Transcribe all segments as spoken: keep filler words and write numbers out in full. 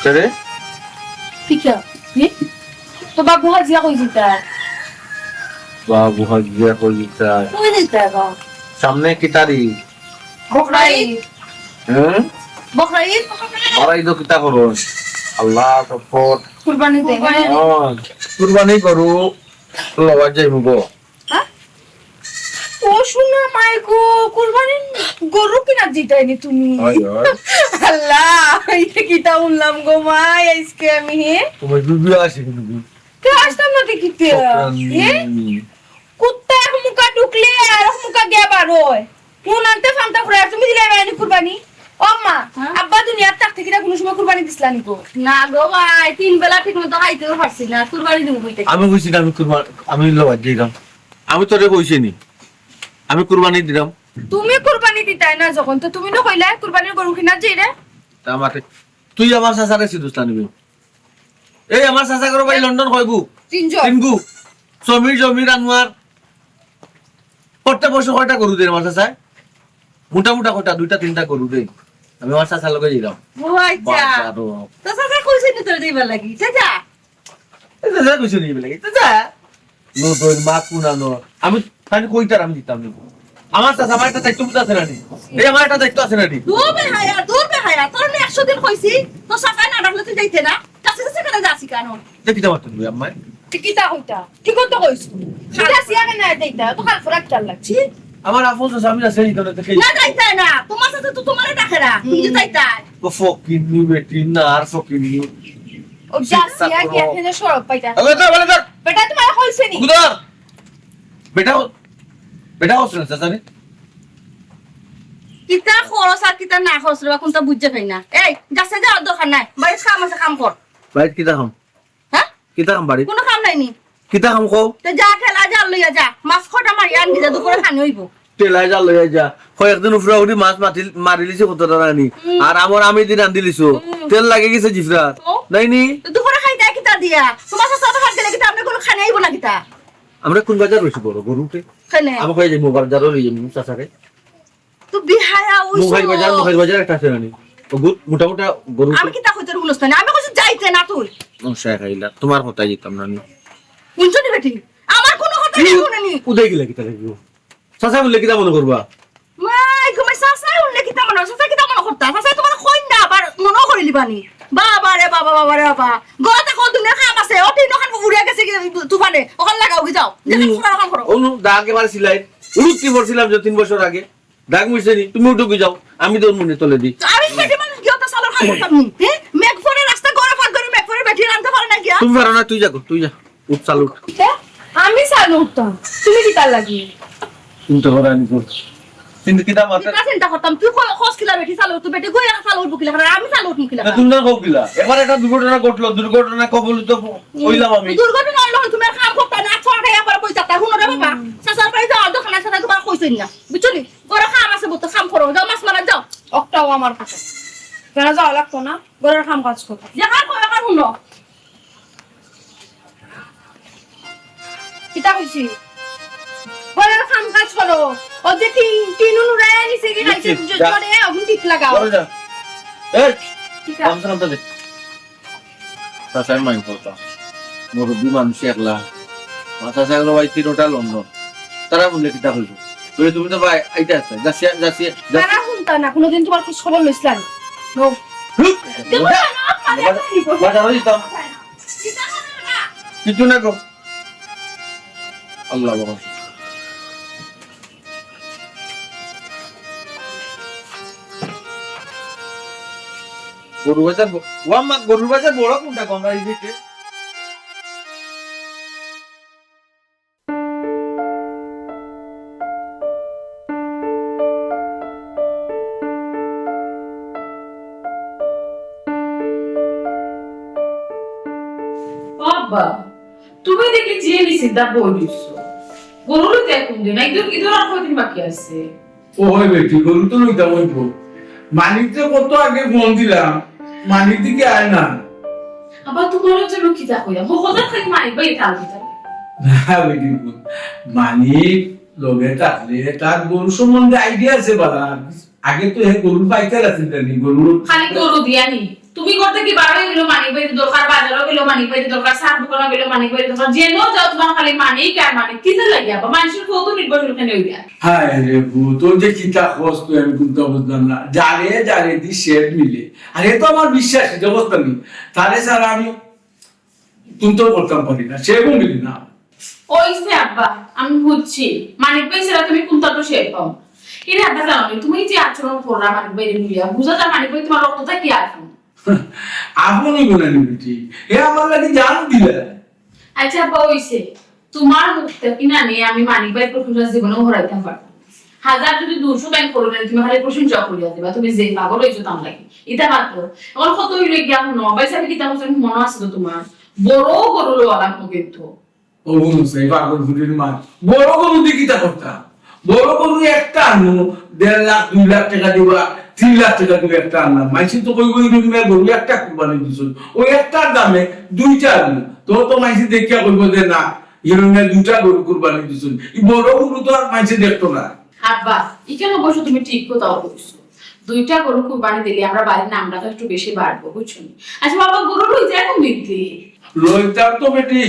কে রে? কিতা? জি? তো বাবু হাজিয়া কই যিতা? বাবু হাজিয়া কই যিতা? কই যিতা গো? সামনে কি তারিখ? বকরা ঈদ। হ্যাঁ? বকরা ঈদ। বকরা ঈদ কিতা করো? আল্লাহ আকবার। কুরবানি দে। কুরবানি। ও, কুরবানি করো। লওয়া যাইব গো। হ্যাঁ? ও সোনা মাই গো, কুরবানির গরু কিনা যিতায়নি তুমি? হয়, হয়। আল্লাহ, ইটা কিতা হুনলাম গো মাই আইজকে আমি, হে? তোমার বিবি আছে কিন্তু। কে আসতাম না দেখিতে? হে? কুত্তা এক মুখা ঢুকলে আর এক মুখা গিয়া বার হয়। কোন আনতে ফান্তা করে আর তুমি দিলে এবার কুরবানি? ও আম্মা, হ্যাঁ? আব্বা দুনিয়ার থাকতে কিনা কোনো সময় কুরবানি দিছলা নি গো? না গো ভাই, তিন বেলা ঠিক মতো খাইতেও পারছি না, কুরবানি দিব কইতে। আমি কইছি না, আমি কুরবানি, আমি লওয়া যাইরাম। আমি তোরে কইছি নি, আমি কুরবানি দিরাম। তুমি কুরবানি দিতায় না যখন, তো তুমি না কইলায় কুরবানির গরু কিনা যাইরে? তা মাতে, তুই আমার চাচারে চিনস না নি বে? এই আমার চাচা করো ভাই লন্ডন কয়গু? তিনজন। তিনগু। সমীর, জমির, আনোয়ার। প্রত্যেক বছর কয়টা গরু দেয় আমার চাচায়? মোটা মোটা কয়টা, দুইটা তিনটা গরু দেয়। আমি আমার চাচার লগে যাইরাম। ও আচ্ছা। বাজারো। তো চাচা কইছে নি তোর দিবার লাগি? চাচা? এই চাচা কইছে নি দিবার লাগি? চাচা? নো, তোর মা কোন আনো? আমি, আমি কইতার আমি দিতাম নি। আমার চাচা, আমার একটা দায়িত্ব বুঝা আছে না নি? এই আমার একটা দায়িত্ব আছে না নি? দূর বেহায়া, দূর বেহায়া। তোর আমি একশো দিন কইছি, তোর চাচায় না ডাকলে তুই যাইতে না। কাছে কাছে কেন যাচ্ছি কেন? দেখি যাওয়ার তুমি আম্মায়। তুই কিতা কইতা? ঠিক তো কইছ। খালা সিয়া কেন না যাইতা? তো খাল ফরাক চাল লাগছি। আমার আফসোস আমি না সেই ধরে দেখে। না যাইতায় না। তোমার চাচা তো তোমারে ডাকে না। তুমি যে যাইতায়। ও ফকিন্নি বেটি, না আর ফকিন্নি। ও যা সিয়া গিয়া এখানে সরব পাইতা। আবে তো, বলে ধর। বেটা তোমার কইছে নি? ধর। বেটা, বেটা কইছে না, চাচা রে? কিতা খরচ আর কিতা না খরচ রে, কোনটা বুঝে পাই না। এই, যাচ্ছে যাওয়ার দরকার নাই। বাড়ির কাম আছে, কাম কর। বাড়িত কিতা কাম? হ্যাঁ? কিতা কাম বাড়িত? কোনো কাম নাই নি। কিতা কাম কও? তে যা, ঠেলা জাল লইয়া যা। মাছ কটা মারি আনবি যা, দুপুরে খানি অইব। ঠেলা জাল লইয়া যা। কয়েকদিন উপরা উঠি মাছ মাতিল-, মারিলিছি কতটা রানি। হুম। আর আমার আমি দিন আন দিলিছো। হুম। তেল লাগে গেছে জিফরার। ও? নাই নি? তো দুপুরে খাইতে কিতা দিয়া? তোমার চাচা তো হাত গেলে কিতা, আপনি কোনো খানি অইব না কিতা? আমরা কোন বাজার রইছি বড় গরুতে? কেনে? আমি কই যাইমু বাজারও লই যাইমু চাচারে। তো বিহায়া ওই মুখাইর বাজার, মুখাইর বাজার একটা আছে না নি? ও গু-, মোটা মোটা গরু। আমি কিতা কইতে হুনস না নি? আমি কইছি যাইতে না তুই। ও শেখ আইলা, তোমার কথা দিতাম না নি। হুনছো নি বেটি? আমার কোনো কথা নাই হুনে নি। উদয় গেলে কিতা লাগবো? চাচা বললে কিতা মনে করবা? মাই গো মাই, চাচা বললে কিতা মনে, চাচা কিতা মনে করতা? চাচা তোমার কইন না, আবার মনেও করিলিবা নি। বাবা রে বাবা, বাবা রে বাবা। গলাতে কত দুনিয়া কাম আছে, ও টিন ওখান উড়িয়া গেছে কি তুফানে, ওখান লাগাও কি যাও। দেখেন, হুম। ওখান করো। অনু, দা একেবারে সিলাই। উড়ুক কি পড়ছিলাম যে তিন বছর আগে। দাগ মুছছে নি? তুমি উঠো কি যাও, আমি তোর মনে তলে দি। তো আমি বেটি মানুষ গিয়ে তো চালর কাম করতাম নি। হ্যাঁ? মেঘ পরে রাস্তা গড়া ফাঁক করে মেঘ পরে বেটি রানতে পারে না গিয়া। তুমি পারো না, তুই যা গো, তুই যা। উঠ, চাল উঠ। তে? আমি চাল উঠতাম। তুমি কিতার লাগি? চিন্তা করে আমি কর। কিন্তু কিতা মাথা? কিতা চিন্তা করতাম? তুই ক-, কস কিলা বেটি চাল উঠ, তুই বেটি গই চাল উঠ বুকিলা, আর আমি চাল উঠ মুকিলা। না, তুমি না কও কিলা? এবার একটা দুর্ঘটনা ঘটলো, দুর্ঘটনা কবলিত হইলাম আমি। দুর্ঘটনা হইলো, তুমি আর কাম করতে না, আচ্ছা, ওটা একবার কই যাতা, হুনো রে বাবা। চাচার বাড়ি যাও, দোকানে সাথে তোমার কইছইন না। বুঝছো নি? ঘরে কাম আছে, বুঝতো, কাম করো। যাও, মাছ মারা যাও। অকটাও আমার কথা। কেন যাওয়া লাগতো না? ঘরের কাম কাজ করো। যে কাম করো, কাম হুনো। কিতা কইছি? ঘরের কাম কাজ করো। ও যে টিন, টিন উড়াইয়া নিছে কি খাইছে, বুঝছি, যা। জোরে, অগুন ঠিক লাগাও। ঘরে যা। এই, কিতা? গামছা কামটা দে। চাচার মাইন করতাম। মুরব্বী মানুষ একলা। আমার চাচা একলা ভাই তিনোটা লন্ডন। তারা বললে কিতা হইব? বলে তুমি তো ভাই আইতে আসছে। যাচ্ছি, যাচ্ছি, যাচ্ছি। তারা হুনতা না, কোনোদিন তোমার খোঁজ খবর লইছিলা না। নো। হুপ। তুমি বাজার, না, না, বাজার, বাজার হয়ে যেতাম। কিতা হবে না? কিছু না গো। আল্লাহ বাবা। গরু বাজার ব-, ও আম্মা, গরু বাজার বড় কোনটা গো আমরা এই দিকে? বাবা, তুমি দেখি যে নিশ্চিন্তা বই দিছো। গরু লইতে কোন দিন? ঈদর, ঈদর আর কয়দিন বাকি আছে? ও হয় বেটি, গরু তো লইতাম অইব। মানিক যে কত আগে ফোন দিলাম, মানিক দিকে আয় না। আবার তোমার হচ্ছে লোক কিতা কইয়া? মো কথা খালি মানিক ভাই তাল দিতা। না বেটি, মানিক লগে থাকলে তার গরু সম্বন্ধে আইডিয়া আছে বালা। আগে তো হে গরু পাইকার আছে জানি, গরু। খালি গরু দিয়া নি? তুমি ঘর থাকি বার অইয়া গেলেও মানিক ভাইরে দরকার, বাজারো গেলেও মানিক ভাইরে দরকার, চার দোকানো গেলেও মানিক ভাইরে দরকার, যেনো যাও তুমার খালি মানিক আর মানিক। কিতা লাগিয়া বা? মাইনষর বউত নির্ভরশীল কেনে অইরা? হায় রে বউ, তুই যে কিতা কস তুই, আমি কুন্তা বুঝলাম না। যারে যারে দি সে মিলে। আর এ তো আমার বিশ্বাস, এটা বুঝতাম নি। তারে ছাড়া আমি কুন্তা করতাম পারি না, সে মিলে না। অইছে আব্বা, আমি বুঝছি। মানিক ভাই ছাড়া তুমি কুন্তা তো সে পাও। এরে আব্বা, জানো নি, তুমি যে আচরণ কররা মানিক ভাইরে লইয়া, বুঝা যায় মানিক ভাই তুমার রক্ত থাকি আসল। আপন অইবো না নি বেটি, হে আমার লাগি জান দিলা। আচ্ছা আব্বা, অইছে। তুমার মুখ থাকি না নি আমি মানিক ভাইর প্রশংসা জীবনেও হরাইতাম পারতাম না। হাজার যদি দুইশো টাইম করো না, তুমি খালি প্রশংসা করিয়া দিবা, তুমি যে পাগল অইছো তার লাগি। ইতা মাত্র। এখন কত অইলো গিয়া হুনো, ভাই সাহেব কিতা কইছইন মনো আছে তো তুমার? বড় গরু লওয়া লাগবো কিন্তু। ও হুনো, সেই পাগল ফুটির মা। বড় গরু দি কিতা করতা? বড় গরু একটা আনো, দেড় লাখ, দুই লাখ টেকা দিবা, তিন লাখ টেকা দিবা একটা আনলাম। মাইনষে তো কইবো, "এই রুমে গরু একটা কুরবানি দিছইন, ওই একটার দামে দুইটা আনো।" তো, তো মাইনষে দেখিয়া কইবো যে, "না, এই রুমে দুইটা গরু কুরবানি দিছইন।" এই বড় গরু তো আর মাইনষে দেখতো না। আব্বা, ইখান অবশ্য তুমি ঠিক কথাউ কইছো। দুইটা গরু কুরবানি দিলে আমরার বাড়ির নামডাক একটু বেশি বাড়বো, বুঝছো নি? আচ্ছা বাবা, গরু লই যাইবো কুনদিন? লইতাম তো বেটি,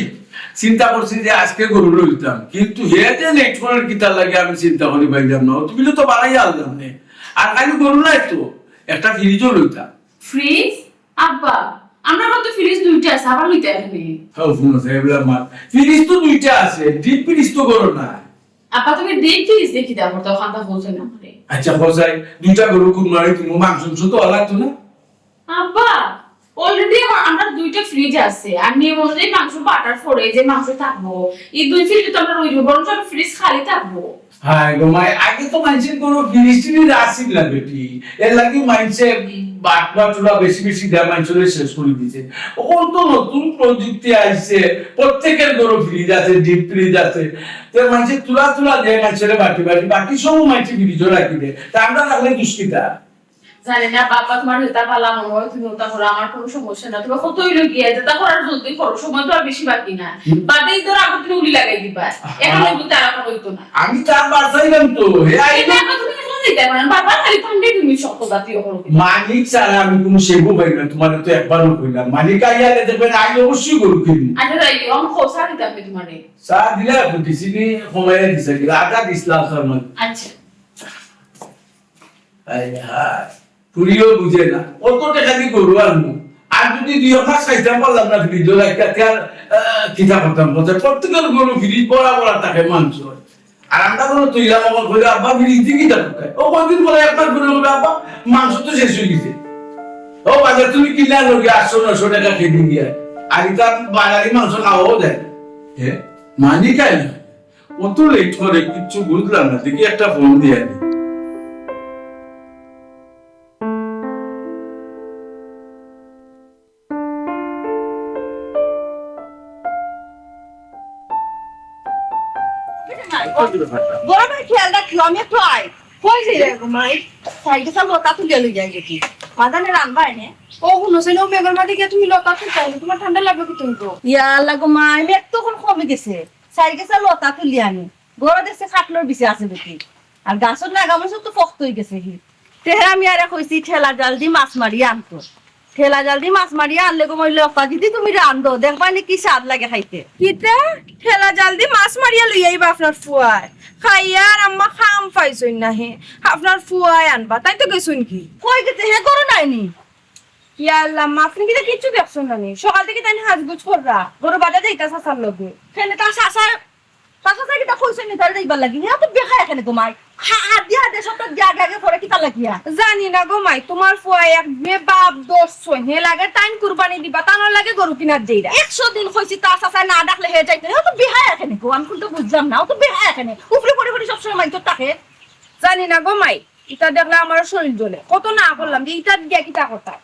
চিন্তা করছি যে আজকে গরু লইতাম, কিন্তু হে যে লেট করের কিতার লাগি আমি চিন্তা করি পাইলাম না। তুমি তো বাড়াই আনলাম নে, আর খালি গরু নাই তো, একটা ফ্রিজও লইতাম। ফ্রিজ? আব্বা, আমরার ঘরো তো ফ্রিজ দুইটা আছে, আবার লইতা কেনে? হ্যাঁ, হুনো, সাহেবলা মা, ফ্রিজ তো দুইটা আছে, ডিপ ফ্রিজ তো ঘরো না। আব্বা, তুমি ডিপ ফ্রিজ দেখি দাও, তো ওখানটা বলছে না করে। আচ্ছা, হোসাই, দুইটা গরু কুরবানি তুমি মাংস মাংস তো লাগতো না। আব্বা, already আমরার দুইটা ফ্রিজ আছে, আর নিয়ম অনুযায়ী মাংস বাটার পরে যে মাংস থাকবো, এই দুই ফ্রিজ তো আমরার রইবো, বরঞ্চ আমরার ফ্রিজ খালি থাকবো। হায় গো মাই, আগে তো মাইনষে কোনো ফিরিস্তিনি রাসিল না বেটি, এর লাগি মাইনষে বাট বাটুরা বেশি বেশি দেয়া মাইনষরে শেষ করি দিছে। অখন তো নতুন প্রযুক্তি আইছে, প্রত্যেকের ঘরো ফ্রিজ আছে, ডিপ ফ্রিজ আছে। তে মাইনষে তুলা তুলা দেয় মাইনষরে বাটি বাটি, বাকি সব মাইনষে ফ্রিজও রাখি দেয়। তা আমরা রাখলে দুষ্কিতা? জানি না বাবা, তোমার যেটা ভালা মনে হয় তুমি ওটা করো, আমার কোনো সমস্যা না। তুমি কত অইলো গিয়া, যেটা করার জলদি করো, সময় তো আর বেশি বাকি না। হুম। বাদে ইদর আগে তুমি উলি লাগাই দিবা। আহা। এখন অইবো তারা কোনো অইতো না। আমি তার বাসাইলাম তো। হে আইলো। এটা এখন তুমি এখন দিতে পারো না। বাবা খালি ঠান্ডায় তুমি শক্ত জাতীয় করো। মানিক ছাড়া আমি কোনো সেবু পাই না, তোমারে তো একবারও কইলাম। মানিক আইয়া দেখবেন, আইলে অবশ্যই গরু কিনবো। আচ্ছা, তাই আমি খোসা দিতাম তোমারে। চা দিলা এখন, দিছিনি, কমাইয়া দিছে, আটা দিছিলাম তার মানে। আচ্ছা। হায় হায়, ফুরিও বুঝে না, অত টেকা দি গরু আনমু, আর যদি দুই এক মাস খাইতাম পারলাম না ফ্রিজো রাখিয়া, তে আর, আহ, কিতা করতাম, বলতে প্রত্যেকের ঘরো ফ্রিজ ভরা ভরা থাকে মাংস। আর আমরা কোনো তুইলা মগল করে, "আব্বা, ফ্রিজ দি কিতা করতায়?" ও কয়দিন পরে এক মাস পরে বলবে, "আব্বা, মাংস তো শেষ অই গেছে।" ও বাজার তুমি কিনে আনো গিয়া আটশো নয়শো টেকা কেজি দিয়া, আর ইটা বাজারি মাংস খাওয়াও যায়। এ, মানি খায় না। অত লেট করে কিচ্ছু বুঝলাম না, দেখি একটা ফোন দিয়া দি। বড় ভাই, খেয়াল রাখিও, আমি একটু আই। কই যাই রে গো মাই? সাইডে সব লতা তুলিয়া লই যাই দেখি। মাদানে রানবা এনে। ও হুনো, সেই ও মেঘর মাঝে গিয়া তুমি লতা তুলতায়, তোমার ঠান্ডা লাগবে কি তুমি তো? ইয়া আল্লাহ গো মাই, মেঘ তো এখন কমে গেছে। সাইডে সব লতা তুলি আমি। ঘরো দেখছি খাটলোর বিছে আছে বেটি। আর গাছর নাগা মরিচ তো ফক্ত অই গেছে হি। তেহে আমি আরে কইছি ঠেলা জাল দি মাছ মারি আনতো। ঠেলা জাল দি মাছ মারি আনলে গো মইলে অপা যদি তুমি রান্ধো, দেখবা নি কি স্বাদ লাগে খাইতে। কিতা? ঠেলা জাল দি মাছ মারিয়া লই আইবা আপনার ফুয়ায়। খাইয়া আর আম্মা খাম পাইছইন না হে। আপনার ফুয়ায় আনবা, তাই তো গেছইন কি? কই গেছে হে ঘরো নাইনি? ইয়া আল্লাহ, মা, আপনি কিতা কিচ্ছু দেখছইন না নি? সকাল থাকি তাইন হাজগুজ কররা, ঘরো বাদে যাইতা চাচার লগে। কেনে তার চাচা চাচা চাচা কিতা কইছইন নি তারে যাইবার লাগি? হে তো বেহায়া কেনে গো মাই? হা-, হাত দিয়া হাত দিয়া সব তো দিয়া আগে আগে পরে কিতা লাগিয়া? জানি না গো মাই, তোমার ফুয়া এক বেবাব দোষ ছইন। হে লাগে তাইন কুরবানি দিবা, তানোর লাগে গরু কিনার দেইরা। একশো দিন কইছি তার চাচায় না ডাকলে হে যাইতো না। হে তো বেহায়া কেনে গো? আমি কিন্তু বুঝলাম না। ও তো বেহায়া কেনে? উপরে পড়ে পড়ে সবসময় মাইতো থাকে। জানি না গো মাই, ইতা দেখলে আমার শরীর জ্বলে। কত না করলাম যে ইতা দিয়া কিতা করতাম।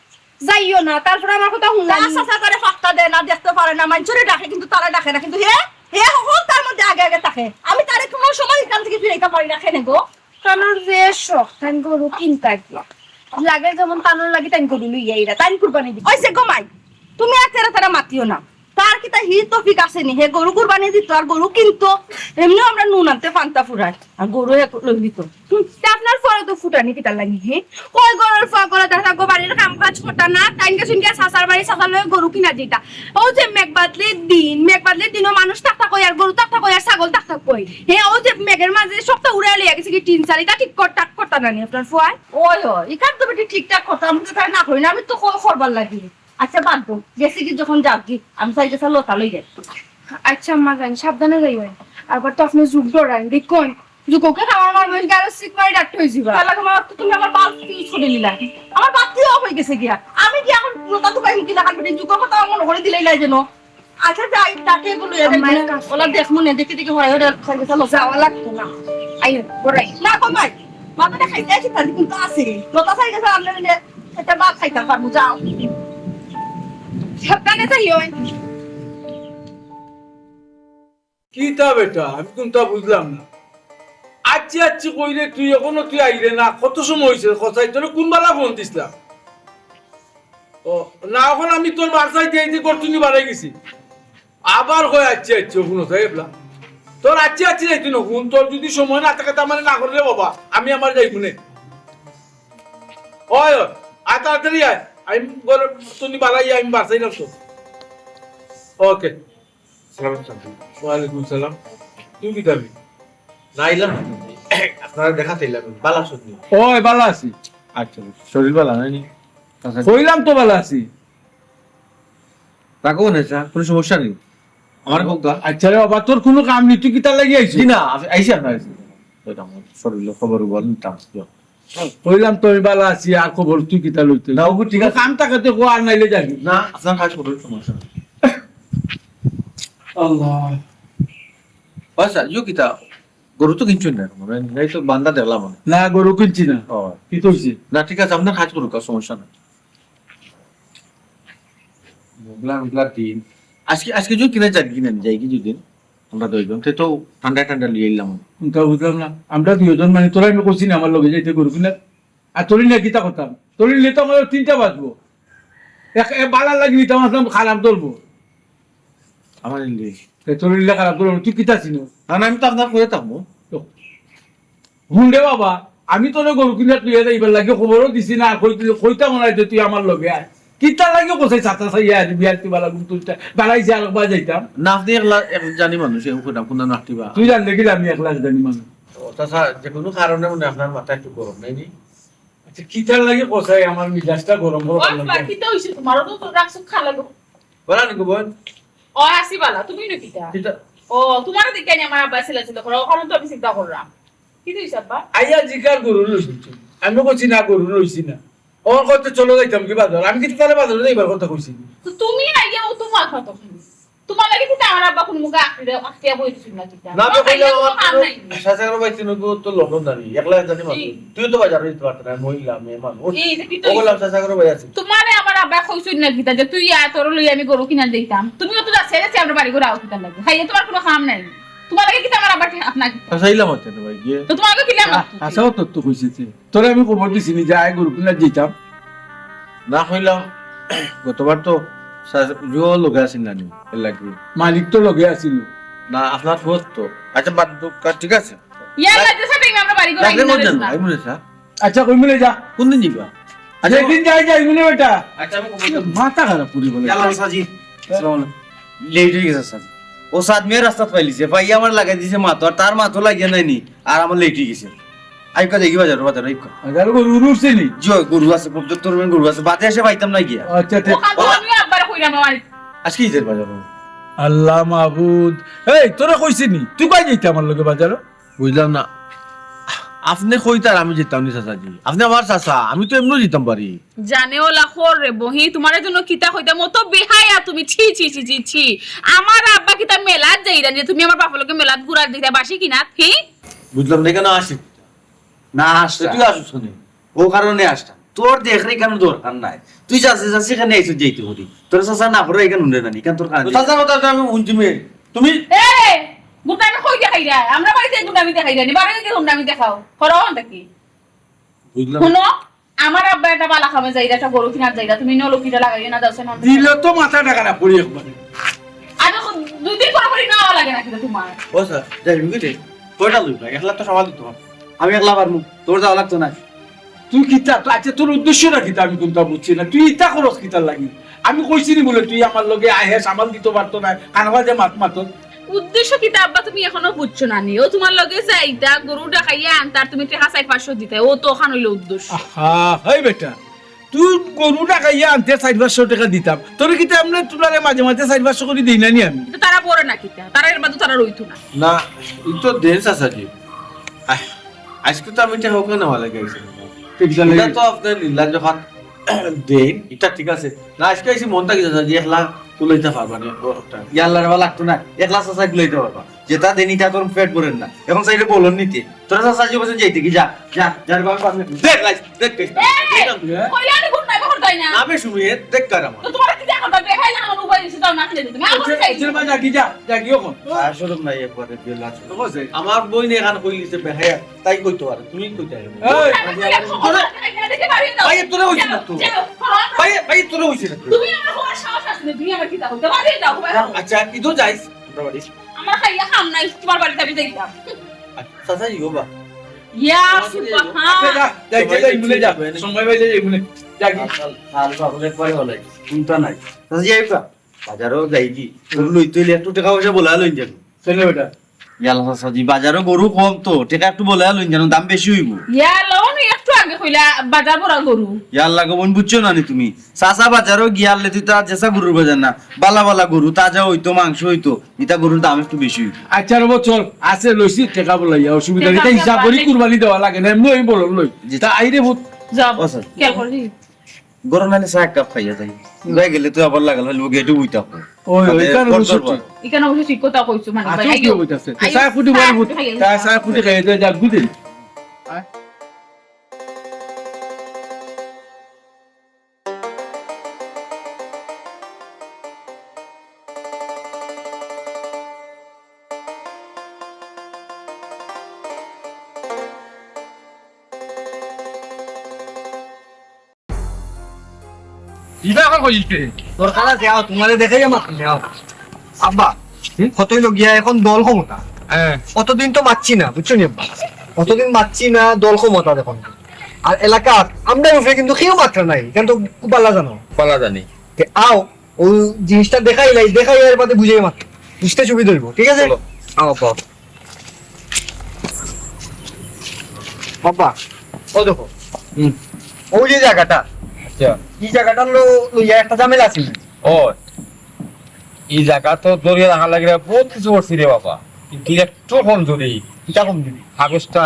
যাইও না, তারপরে আমার কথা হুনলাম। তার চাচা তারে ফাত্তা দেয় না, দেখতে পারে না, মাইনষরে ডাকে কিন্তু তারে ডাকে না, কিন্তু হে, হে হকল তার মধ্যে আগে আগে থাকে। আমি তারে কোনো সময় এখান থেকে ফিরাইতাম পারি না, কেনে গো? তানোর যে শখ, তাইন গরু কিনতা গিয়া। লাগে যেমন তানোর লাগি তাইন গরু লইয়া আইরা, তাইন কুরবানি দিবা। ওই যে গো মাই, তুমি আর তেরা তেরা মাতিও না। তার কিতা হি তৌফিক আছে নি? হে গরু কুরবানি দিত আর গরু কিনতো। এমনেও আমরা নুন আনতে ফান্তা ফুরায়, আর গরু হে লই দিত। হুম, তে আপনার ফুয়ারে তো ফুটানি কিতার লাগি, হে? কই ঘরর ফুয়া করে দেখা গো বাড়ির কাম কাজ করতা না, তাইন গেছইন গিয়া চাচার বাড়ি, চাচার লগে গরু কিনা দিতা। অউ যে মেঘ বাদলির দিন, মেঘ বাদলির দিনও মানুষ থাকতা কই আর গরু থাকতা কই আর ছাগল থাকতা কই? হে, অউ যে মেঘর মাঝে সবতা উড়াইয়া লইয়া গেছে গি টিন চাল, ইতা ঠিক কর-, ঠাক করতা না নি আপনার ফুয়ায়? ওই, ওই, ইখান তো বেটি ঠিকঠাক করতাম, আমি তো তাই না করি না, আমি তো কল করবার লাগি। আচ্ছা, বাদ দেও, গেছে গি যখন যাউক গি, আমি চাই গেছে লতা লই যাই। আচ্ছা, আম্মা যাইন, সাবধানে যাইবা। আবার তো আপনে জুক ডরাইন, দেখইন। জুককে খাওয়ার মার বয়স গালো সিক মারি ডাক্তার হয়ে যাবা। তাহলে তোমার তো তুমি আমার বাল ফিউজ করে দিলা। আমার বাতি অফ হয়ে গেছে গিয়া। আমি কি এখন লতা তো পাই কিনা কাটবে? জুকর কথা আমার মনে করে দিলাই লাই যেন। আচ্ছা, যাই, তাকে এগুলো এ আম্মা, দেখবো। এক কাজ ওলা দেখবো নে, দেখি দেখি হয়, ওটা সাইকেল চালাও। যাওয়া লাগতো না। আইও, বড়াই। না, কম ভাই। বাবা, এটা খাইতে আসি, তাহলে কিন্তু আছে। লতা সাইকেল চালালে একটা ভাত খাইতে পারবো, যাও। সাবধানে যাইও। কিতা বেটা, আমি কুনতা বুঝলাম না। আচ্ছি আচ্ছি কইলে তুই এখনো তুই আইলে না, কত সময় হইছে? কসাই তোরে কোন বালা ফোন দিছলাম? ও, না, এখন আমি তোর বাসায় দিয়ে দিয়ে করতুনি বাড়াই গেছি। আবার কয় আচ্ছি আচ্ছি, হুনো সাহেবলা। তোর আচ্ছি আচ্ছি যাইতে না, হুন, তোর যদি সময় না থাকে, তার মানে না করলে বাবা, আমি আমার যাইবো নে। ওই, ওই, আয় তাড়াতাড়ি আয়। আমি বলে, তুমি বালাই, আমি বাসাই রাখছো। ওকে। সালাম আলাইকুম। ওয়ালাইকুম সালাম। তুমি কি দাবি? না, আইলাম না। আপনারা দেখা চাইলাম, বালা আছেন নি? ওই, বালা আছি। আচ্ছা, শরীর বালা নাই নি? আচ্ছা। কইলাম তো বালা আছি। রাখো না, স্যার, কোনো সমস্যা নেই। আমার হোক গা। আচ্ছা রে বাবা, তোর কোনো কাম নেই, তুই কিতার লাগি আইছিস? জি না, আ-, আইছি আপনার কাছে। এটা আমার শরীরের খবর বল নিতাম। কইলাম তো আমি বালা আছি, আর খবর তুই কিতা লইতে? না, ওগো ঠিক আছে। কাম থাকতে কো আর নাইলে যাবি। না, আপনার কাজ করুন, সমস্যা নেই। আল্লাহ। আচ্ছা, ইউ কিতা? গরু তো কিনছুন না, মানে, এই তো বান্দা দেখলাম আমি। না, গরু কিনছি না। ও। কি কইছি? না, ঠিক আছে, আপনার কাজ করুক, আর সমস্যা নাই। মেঘলা মেঘলা দিন। আজকে, আজকে যদি কিনা যাই কিনা, যাই কি যদি? আমরা দুইজন, তে তো ঠান্ডা ঠান্ডা লইয়া আইলাম। কোনটা বুঝলাম না। আমরা দুইজন মানে, তোরা আমি কইছি না আমার লগে যাইতে গরু কিনা? আর তোর নিয়ে কিতা করতাম? তোর নিয়ে তো আমার তিনটা বাজবো। এক, এক বালার লাগি নিতাম, আসলাম খারাপ ধরবো। আমার ইংলিশ। তে তোর নিলে খারাপ ধরবো, তুই কিতা চিনো? না, না, আমি তো আপনার করে থাকবো। তো, হুন রে বাবা, আমি তোরে গরু কিনা তুই এটা এবার লাগে খবরও দিছি না, আর কই-, কইতাম না যে তুই আমার লগে আয়। কিতা লাগে কোথায় চাচা চাইয়া আজ বিয়ার তুই বালা গুম তুলতে, বাড়াইছে আর একবার যাইতাম। না, আপনি একলা, এক জানি মানুষ, এ উঠে না, কোনো নাতিবা। তুই জানলে কি আমি একলা জানি মানুষ। ও, চাচা, যে কোনো কারণে মনে হয় আপনার মাথা একটু গরম, নাই নি? আচ্ছা, কিতার লাগি কষাই আমার মিজাজটা গরম গরম ও, লাগে? আব্বা, কিতা হইছে তোমার? ও তো রাখছো খালা গো। বলা নি গো বোন? ও, আছি বালা, তুমি না কিতা? কিতা? ও, তোমার দিকে নিয়ে আমার আব্বা ছিল ছিল করো, ওখানে তো আমি চিন্তা করলাম। কিতা হইছে আব্বা? আইয়া জিকার গরু লইছি তো। আমি কইছি না গরু লইছি না। ওর কইতে চলো যাইতাম কি বাজার? আমি কিন্তু তাহলে বাজারে যাইবার কথা কইছি। তো তুমি আইয়া ও তোমার কথা শুনি। তোমার লাগি কিন্তু আমার আব্বা কোনো মুখে আঁকড়ে, আঁকড়িয়া বই দিছিল না কিতা? না, তো কইলে খাইলে আমার কোনো কাম নাই। চাচা করো ভাই, তুই তো লন্ডন জানি, একলা জানি মানুষ। জি। তুই তো বাজারে দিতে পারতে না, মহিলা, মেয়ে মানুষ। এই যে কি তো ও বললাম, চাচা করো ভাই আছে। তোমারে আমার আব্বা কইছইন না কিতা যে তুই আয়, তোর লই আমি গরু কিনা দিতাম। তুমিও তো যাচ্ছে রে, আমরা বাড়ি ঘর আও কিতা লাগে। খাইলে তোমার কোনো কাম নাই। তোমার লাগে কিতা আমার আব্বা আপনার কিতা? চাচা ইলাম হচ্ছে না ভাই, গিয়ে। তো তোমার আগে কিলা আ-, মারতো? আচ্ছা, ও তো, তো কইছে যে, তোরে আমি খবর দিছি নি যে আয় গরু কিনা দিতাম। না কইলাম, গতবার তো সা-, জুয়াও লগে আছিল না নি, এর লাগি। মালিক তো লগে আছিল। না, আপনার ফুয়াত তো। আচ্ছা, বাদ দেও, কা-, ঠিক আছে। ইয়ার না, লাগতে সাথে আমরা বাড়ি ঘর রাখলে আইনা বলছেন, না। আই মনে স্যার। আচ্ছা, কই মিলে যা। কোন দিন যাইবা? আচ্ছা, যেদিন যাই, যাই মিলে বেটা। আচ্ছা, আমি খবর দেব। মাথা খারাপ করি বলে। ইয়াল্লা, সাজি। আসসালামু আলাইকুম। লেট হয়ে গেছে, স্যার। ও সাত মেয়ে রাস্তাত পাইলিছে, ভাই আমার লাগাই দিছে মাথা, আর তার মাথা লাগিয়া নাইনি, আর আমার লেট হয়ে গেছে। আইকা দেখি বাজারো, বাজারো আইকা। বাজারো গরু উঠছে নি? জি, গরু আছে, খুব দূর তোর গরু আছে, বাদে এসে পাইতাম না গিয়া। আচ্ছা, ঠিক। ওখান তো আমিও আব্বারে কইরাম আমার। আজকে ঈদের বাজার। আল্লাহ মাবুদ, এই তোরা কইছি নি? তুই কই যাইতে আমার লগে বাজারো? বুঝলাম না। আপনি কইতার আমি যেতাম নি চাচাজি। আপনি আমার চাচা, আমি তো এমনিও যেতাম পারি। জানে ওলা খর রে বহি, তোমার জন্য কিতা কইতাম, অত বেহায়া তুমি, ছি, ছি, ছি, ছি, ছি। আমার আব্বা কিতা মেলাত যাইরা যে তুমি আমার বাপর লগে মেলাত ঘুরার দিতা বাসি কিনা, হি? বুঝলাম না, কেন আসি? না আসতা। তুই আসুস কেনে? ও কারণে আসতাম। তোর দেখরে কেন দরকার নাই? তুই চাচা চাচি কেনে আইসো যাইতে করি? তোর চাচা না করে এখানে উঠে জানি, কেন তোর কারণে? চাচা কথা তো আমি শুনছি মে। তুমি এ, গুন্ডামি কই দেখাই যায়? আমরা বাড়িতে গুন্ডামি দেখাই যায়নি, বাড়িতে গুন্ডামি দেখাও। করো দেখি। বুঝলাম। শুনো, আমার আব্বা একটা বালা খামে যাইরা, একটা গরু কিনার যাইরা, তুমি নলকিটা লাগাইও না, যাও সে নলকিটা। দিলে তো মাথা টাকা না পড়ি একবারে। দুই দিন পর পরই নেওয়া লাগে না কিন্তু তোমার। ও স্যার, যাই হোক রে, কয়টা লইবা? একলা তো সামাল দিতে পারবো। আমি একলা পারমু, তোর যাওয়া লাগতো না। তুই কিতা, তুই, আচ্ছা, তোর উদ্দেশ্যটা কিতা? আমি কোনটা বুঝছি না। তুই ইতা করস কিতার লাগি? আমি কইছি নি বলে তুই আমার লগে আহে সামাল দিতে পারতো না, কানবা যে মাত মাতত। উদ্দেশ্য কিতা আব্বা, তুমি এখনো বুঝছো না নি? ও তোমার লগে যাইতা, গরু ডাকাইয়া আনতা, আর তুমি টেকা চাইর পাঁচশো দিতায়, ও তো অখান অইলো উদ্দেশ্য। আহা, হেই বেটা, তুই গরু ডাকাইয়া আনতে চাইর পাঁচশো টেকা দিতাম, তোরে কিতা এমনে তুলারে মাঝে মাঝে চাইর পাঁচশো করি দেই না নি আমি? তো তারা পরে না কিতা, তারা এর বাদে তারা রইতো না। না, ই তো দেন চাচাজি। আহ, আজকে তো আমি টেকা ওখানে নেওয়া লাগে আইছি। ঠিক আছে, এটা তো আপনার লীলা যখন দেন, এটা ঠিক আছে। না, আজকে আইছি মনটা কি চাচাজি, একলা তুলাইতে পারবা না, ও একটা। ইয়াল্লার বা লাগতো না, একলা চাচা তুলাইতে পারবা। যেটা দেন, এটা তোর পেট ভরেন না। এখন চাইলে বলুন নিতে। তোরা চাচা যে বলছেন যাইতে কি, যা, যা, যা রে বাবা, বাবা। দেখ, লাইস, দেখ, দেখ। এই, কইলে আমি ঘুম নাই, ঘুম তাই না। না, বে, শুনিয়ে, দেখ কার আমার। তো তোমার কি দেখা করবে? খাইলে আমার উপায় দিছে, তাও না খেলে দিতে। আমি এখন আচ্ছা, চাই। আচ্ছা, ভাই, যা কি, যা, যা কি এখন? আর শরম নাই, একবারে বেলা আছে। তো বলছে, আমার বইন এখান কইলিছে, বেহায়া, তাই কইতে পারে, তুমি কইতে পারো না। এই, দেখে বাড়ি দাও। ভাই, তোরা হইছে না তো। যাও, যাও। ভাই, ভাই, তোরা হইছে না তো। তুমি আমার হওয়ার সাহস আছে না, তুমি আমার কি দাও? বাড়ি দাও, বাড়ি দাও। আচ্ছা, ইদো যাইস, আমরা বাড়ি। আমার খাইয়া খাম নাই, তোমার বাড়িতে আমি যাইতাম। আচ্ছা, চাচা, ইগো বা। ইয়া, সুবহান। আচ্ছা, যা, যা, যা, যা, ইমুনে যা। সময় পাইলে যা, ইমুনে। যা কি? কাল, কাল বাবুলে পরে বলে, চিন্তা নাই। চাচা, যাই বা। বাজারও যাই কি? গরু লইতে হইলে একটু টেকা পয়সা বলা লইন যাবো। চলে বেটা। ইয়াল্লা চাচা জি, বাজারও গরু কম তো, টেকা একটু বলা লইন যেন দাম বেশি হইব। ইয়াল্লা, উনি একটু আগে কইলা বাজার ভরা গরু। ইয়াল্লা গো বোন, বুঝছো না নি তুমি? চাচা বাজারও গিয়ালে তুই তার যেসা গরুর বাজার না, বালা বালা গরু, তাজা হইতো, মাংস হইতো, ইতা গরুর দাম একটু বেশি হইব। আচ্ছা রে বো, চল, আছে লইছি, টেকা বলাইয়া, অসুবিধা নেই। টেকা ইতা হিসাব করি কুরবানি দেওয়া লাগে না, এমনি আমি বললাম লই। জি। তা আই রে ভূত। যাও, ও স্যার। খেয়াল করি। গরম নাইলে চা এক কাপ খাইয়া যাই। হুম। যাই গেলে তুই আবার লাগাল হইলে গেটে বই থাকো। ওই, ওই, তাতে এখানে বড় বসে দরবার। ঠিক। এখানে বসে ঠিক কথা কইছো, মানে, আচ্ছা, ভাই, কি আইও। হইতাছে? আইও, চা ফুটি চা বাড়ি ফুটি ফুটি, খাইয়া চা, যাও। চা ফুটি খাইয়া যাই, যা, বুঝলি? আয়। ইবা এখন কইছে। দরকার আছে, আও, তোমারে দেখাই আমার সামনে, আও। আব্বা, হুম? কতই লগিয়া এখন দল ক্ষমতা। হ্যাঁ। অতদিন তো মাতছি না, বুঝছো নি আব্বা? অতদিন মাতছি না, দল ক্ষমতা দেখো। আর এলাকা আমরার উপরে কিন্তু কেউ মাতরা নাই, কেন তো খুব ভালা জানো। ভালা জানি। তে আও, ও জিনিসটা দেখাইলাই, দেখাই এর বাদে বুঝাই মাত্র। বুঝতে সুবিধা হইব, ঠিক আছে? চলো। আও, আও। বাবা, ও দেখো। হুম। ওই যে জায়গাটা। আচ্ছা। এই জায়গাটা লো-, লইয়া একটা ঝামেলা আছে। ও, এই জায়গা তো ধরিয়া রাখা লাগে, বহুত কিছু করছি রে বাবা। কিন্তু একটু কম যদি। কিতা কম দিবি? কাগজটা।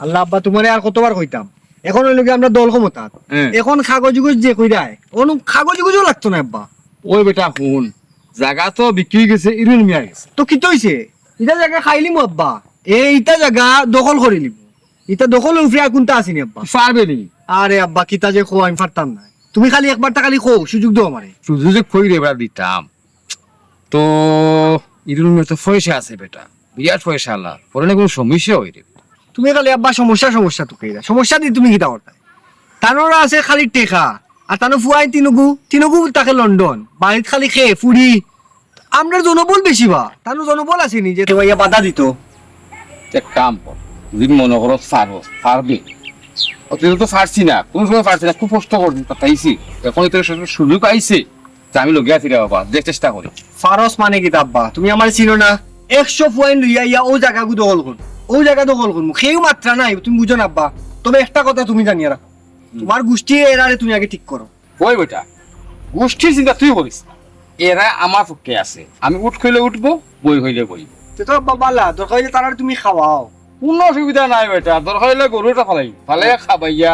আল্লাহ আব্বা, তোমারে আর কতবার কইতাম? এখন হইল কি আমরা দল ক্ষমতা। হ্যাঁ। এখন কাগজ উগজ যে কইরায়, অনু কাগজ উগজও লাগতো না আব্বা। ওই বেটা হুন, জাগা তো বিক্রি গেছে, ইরুল মিয়া গেছে। তো কিতা অইছে? ইটা জাগা খাইলিমু আব্বা। এ ইটা জাগা দখল করিলিমু। ইটা দখল উফরে আর কুনটা আছেনি আব্বা? পারবে নি? আরে আব্বা, কিতা যে কও, আমি পারতাম না। তুমি খালি একবারটা খালি কও, সুযোগ দেও আমারে। সুযোগ কই রে বেটা দিতাম। তো ইরুল মিয়ার তো পয়সা আছে বেটা, বিরাট পয়সাআলা, পরে না কুনু সমস্যা অয় রে। তুমি খালি আব্বা সমস্যা, সমস্যা তো কইরা। সমস্যা দি তুমি কিতা করতায়? তানর আছে খালি টেকা, আর তানর ফুয়াইন তিনগু, তিনগু থাকে লন্ডন, বাড়িত খালি খে, ফুড়ি। আমরার জনবল বেশি বা, তানর জনবল আছেনি যে তোমার ইয়া বাধা দিত। এক কাম কর, যদি মনে করো পারো, পারবে। অত তো পারছি না, কুনু সময় পারছি না, খুব কষ্ট করছি, পাঠাইছি। এখন তো সুযোগ আইছে, যে আমি লগে আছি রে বাবা, যে চেষ্টা করি। ফারস মানে কিতা আব্বা? তুমি আমারে চিনো না? একশো ফুয়াইন লইয়া ইয়া ও জাগাগু দখল কর, ও জাগা দখল করমু, কেউ মাতরা নাই, তুমি বুঝো না আব্বা। তবে একটা কথা তুমি জানিয়া রাখো, হুম। তোমার গুষ্টি এরারে তুমি আগে ঠিক করো। ওই বেটা, গুষ্টির চিন্তা তুই করিস না, এরা আমার পক্ষে আছে, আমি উঠ কইলে উঠবো, বই কইলে বইবো। তে তো আব্বা বালা, দরকার অইলে তারারে তুমি খাওয়াও। কুনু অসুবিধা নাই বেটা, দরকার অইলে গরুটা ফালাই, ফালাইয়া খাবাইয়া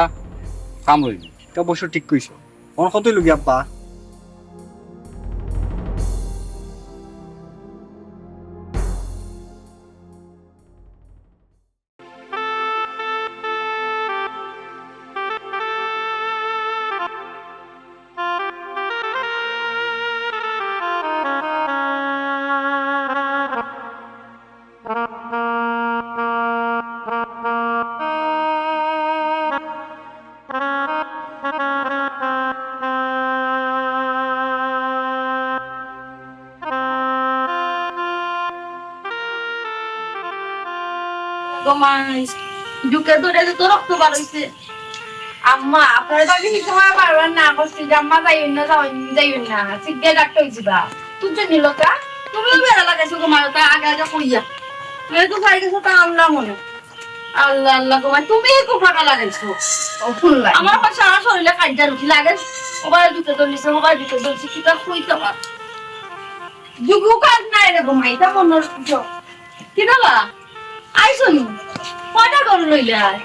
কাম অইবো। তে অবশ্য ঠিক কইছো। অন কতই লগি আব্বা? তোমার ঢুকে ধরে যে তো রক্ত বার হইছে। আম্মা, আপনার ভাবি কি সময় বারবার না করছি যে, "আম্মা, যাইবেন না, যাইবেন না, যাইবেন না, সিদ্ধে ডাক্তার হইছি বা।" তুই যে নীলতা, তুমিও বেড়া লাগাইছো তোমার তা আগে আগে কইয়া। এই তো ভাই গেছো তা আল্লাহ মনে। আল্লাহ, আল্লাহ, তোমার তুমি এই কুকুরটা লাগাইছো। ও, শুনলাই। আমার আবার সারা শরীরে কাজ্জা রুটি লাগে। ওবার জুতো ধরলিছে, ওবার জুতো ধরছি, কিতা কইতে পার? দুগু কাজ নাই রে গো, মাইটা মনে হচ্ছে। কিতা বা? আইছো নি? কয়টা গরু লইলে আয়?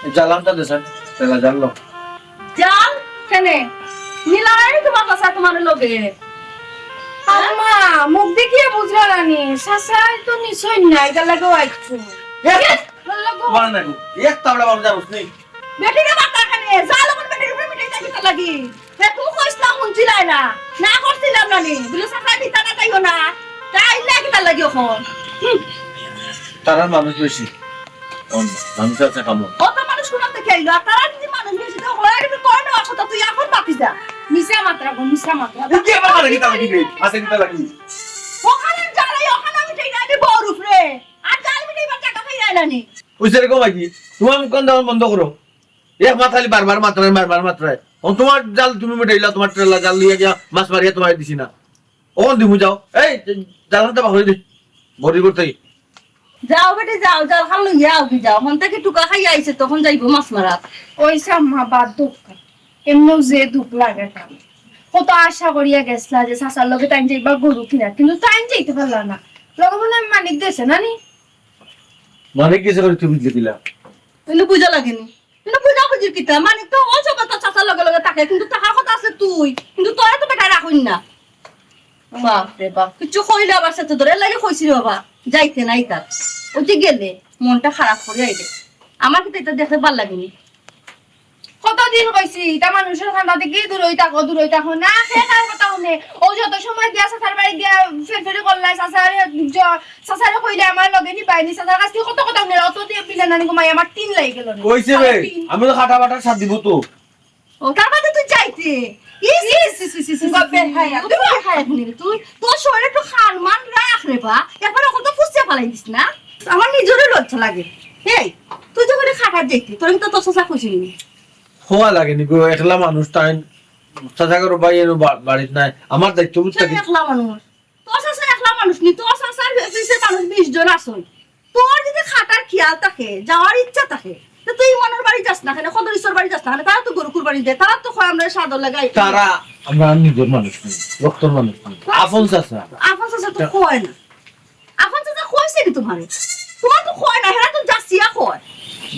এই জাল আনতা দে স্যার, তেলা জাল লো। জাল? কেনে? মিলায় তোমার কাছে তোমার লগে। আম্মা, মুখ দেখিয়ে বুঝলা না নি? চাচাই তো নিশ্চয় নাই, এটার লাগেও আইছো। এ, তোমার লাগেও। তোমার না গো, এক তাবলা বাবু জানোস নি? বেটিরে বাতা খানে, যা লবণ বেটির উপরে মিটাই যাবি তার লাগি। এ, তুমি কইস না, শুনছিলাই না। না করছিলাম না নি? বলে, "চাচা, ভিতরে যাইও না।" তাই না কিতার লাগি এখন? হুম। তারার মানুষ বেশি। কোন? মানুষ আছে কামো। অত মানুষ কোন থেকে আইলো? আর তারা যদি মানুষ বেশি, তো ওরা একটু করে নেওয়ার কথা, তুই এখন বাকি যা। মিছা মাত্রা গো, মিছা মাত্রা। এই যে আমার মাথায় কিতা লাগি রে? মাথায় কিতা লাগি? ওখানে জ্বালাই, ওখানে আমি ঠিক নাই, আমি বউর উপরে। আর জাল মিটাইবার জায়গা পাই যায় না নি। ওই সেরকম আর কি। তোমার মুখ কান দেওয়া বন্ধ করো। এক মাত খালি বারবার মাত্রায়, বারবার মাত্রায়। ও তোমার জাল তুমি মিটাইলা, তোমার ট্রেলা জাল লইয়া গিয়া মাছ মারিয়া তোমায় দিছি না। ও দিমু যাও। এই, জাল আনতে বাহরি দে। বড়ি করতে। যাও বেটি যাও, জাল খান লইয়া আও কি যাও। হন থেকে টুকা খাইয়া আইছে, তখন যাইবো মাছ মারাত। ওই সাম্মা বাদ দুঃখ। এমনেও যে দুঃখ লাগে তার। কত আশা করিয়া গেছলা যে চাচার লগে তাইন যাইবা গরু কিনা, কিন্তু তাইন যাইতে পারলা না। লগে মনে হয় মানিক দেছে না নি? মানিক গেছে করে তুমি বুঝলে দিলা। তাহলে বুঝা লাগেনি। কিন্তু বুঝা বুঝির কিতা? মানিক তো অল সময় তো চাচার লগে লগে থাকে, কিন্তু থাকার কথা আছে তুই, কিন্তু তোরা তো বেটা রাখুন না। বাপ রে বাপ, কিছু কইলে আবার সে তো ধরে লাগে কইছিল বাবা, যাইতে নাই তার। ওই যে গেলে, মনটা খারাপ করে আইলে। আমার কিন্তু এটা দেখতে ভালো লাগেনি। কতদিন কইছি, ইটা মানুষের কান্দাত থাকি দূরই থাকো, দূরই থাকো। না, সে কার কথা শুনে? ও যত সময় দিয়া চাচার বাড়ি দিয়া ফেরফেরি করলাই, চাচারে জ-, চাচারে কইলে আমার লগে নিবাইনি, চাচার কাছ থেকে কত কথা শুনে, অত দিয়ে বিলে নানি ঘুমাই আমার তিন লাগি গেল রে। কইছে বে, তিন। আমি তো খাটা বাটার সাথ দিব তো। ও, তার বাদে তুই যাইতে? ইস, ইস, ইস, ইস, ইস, ইস, ইস, ইস, ইস, বেহায়া, তুই বেহায়া হুনি রে তুই। তোর শরীরে তো খান মান রাখ রে বা, একবার ওখান তো ফুসিয়া ফালাই দিস না। আমার নিজেরও লজ্জা লাগে। এই, তুই যখন খাটার যাইতে, তোর আমি তো তোর চাচা খুশি নি। হওয়া লাগেনি গো, একলা মানুষ তাই, চাচা করো ভাই এনো বা-, বাড়িত নাই, আমার দায়িত্ব বুঝতে তুই একলা মানুষ। তোর চাচা একলা মানুষ নি, তোর চাচার অফিসে মানুষ বিশ জন আছে। তোর যদি খাটার খেয়াল থাকে, যাওয়ার ইচ্ছা থাকে, তো তুই ইমানর বাড়ি যাস না কেনে, কদরিসর বাড়ি যাস না কেনে, তারা তো গরু কুরবানি দেয়, তারা তো কয় আমরা সাদর লাগাই। তারা আমরা নিজের মানুষ নি, রক্তর মানুষ নি, আপন চাচা। আপন চাচা তো কয় না। আপন চাচা কইছে নি তোমারে? তোমার তো কয় না, হেরা তো যাচিয়া কয়।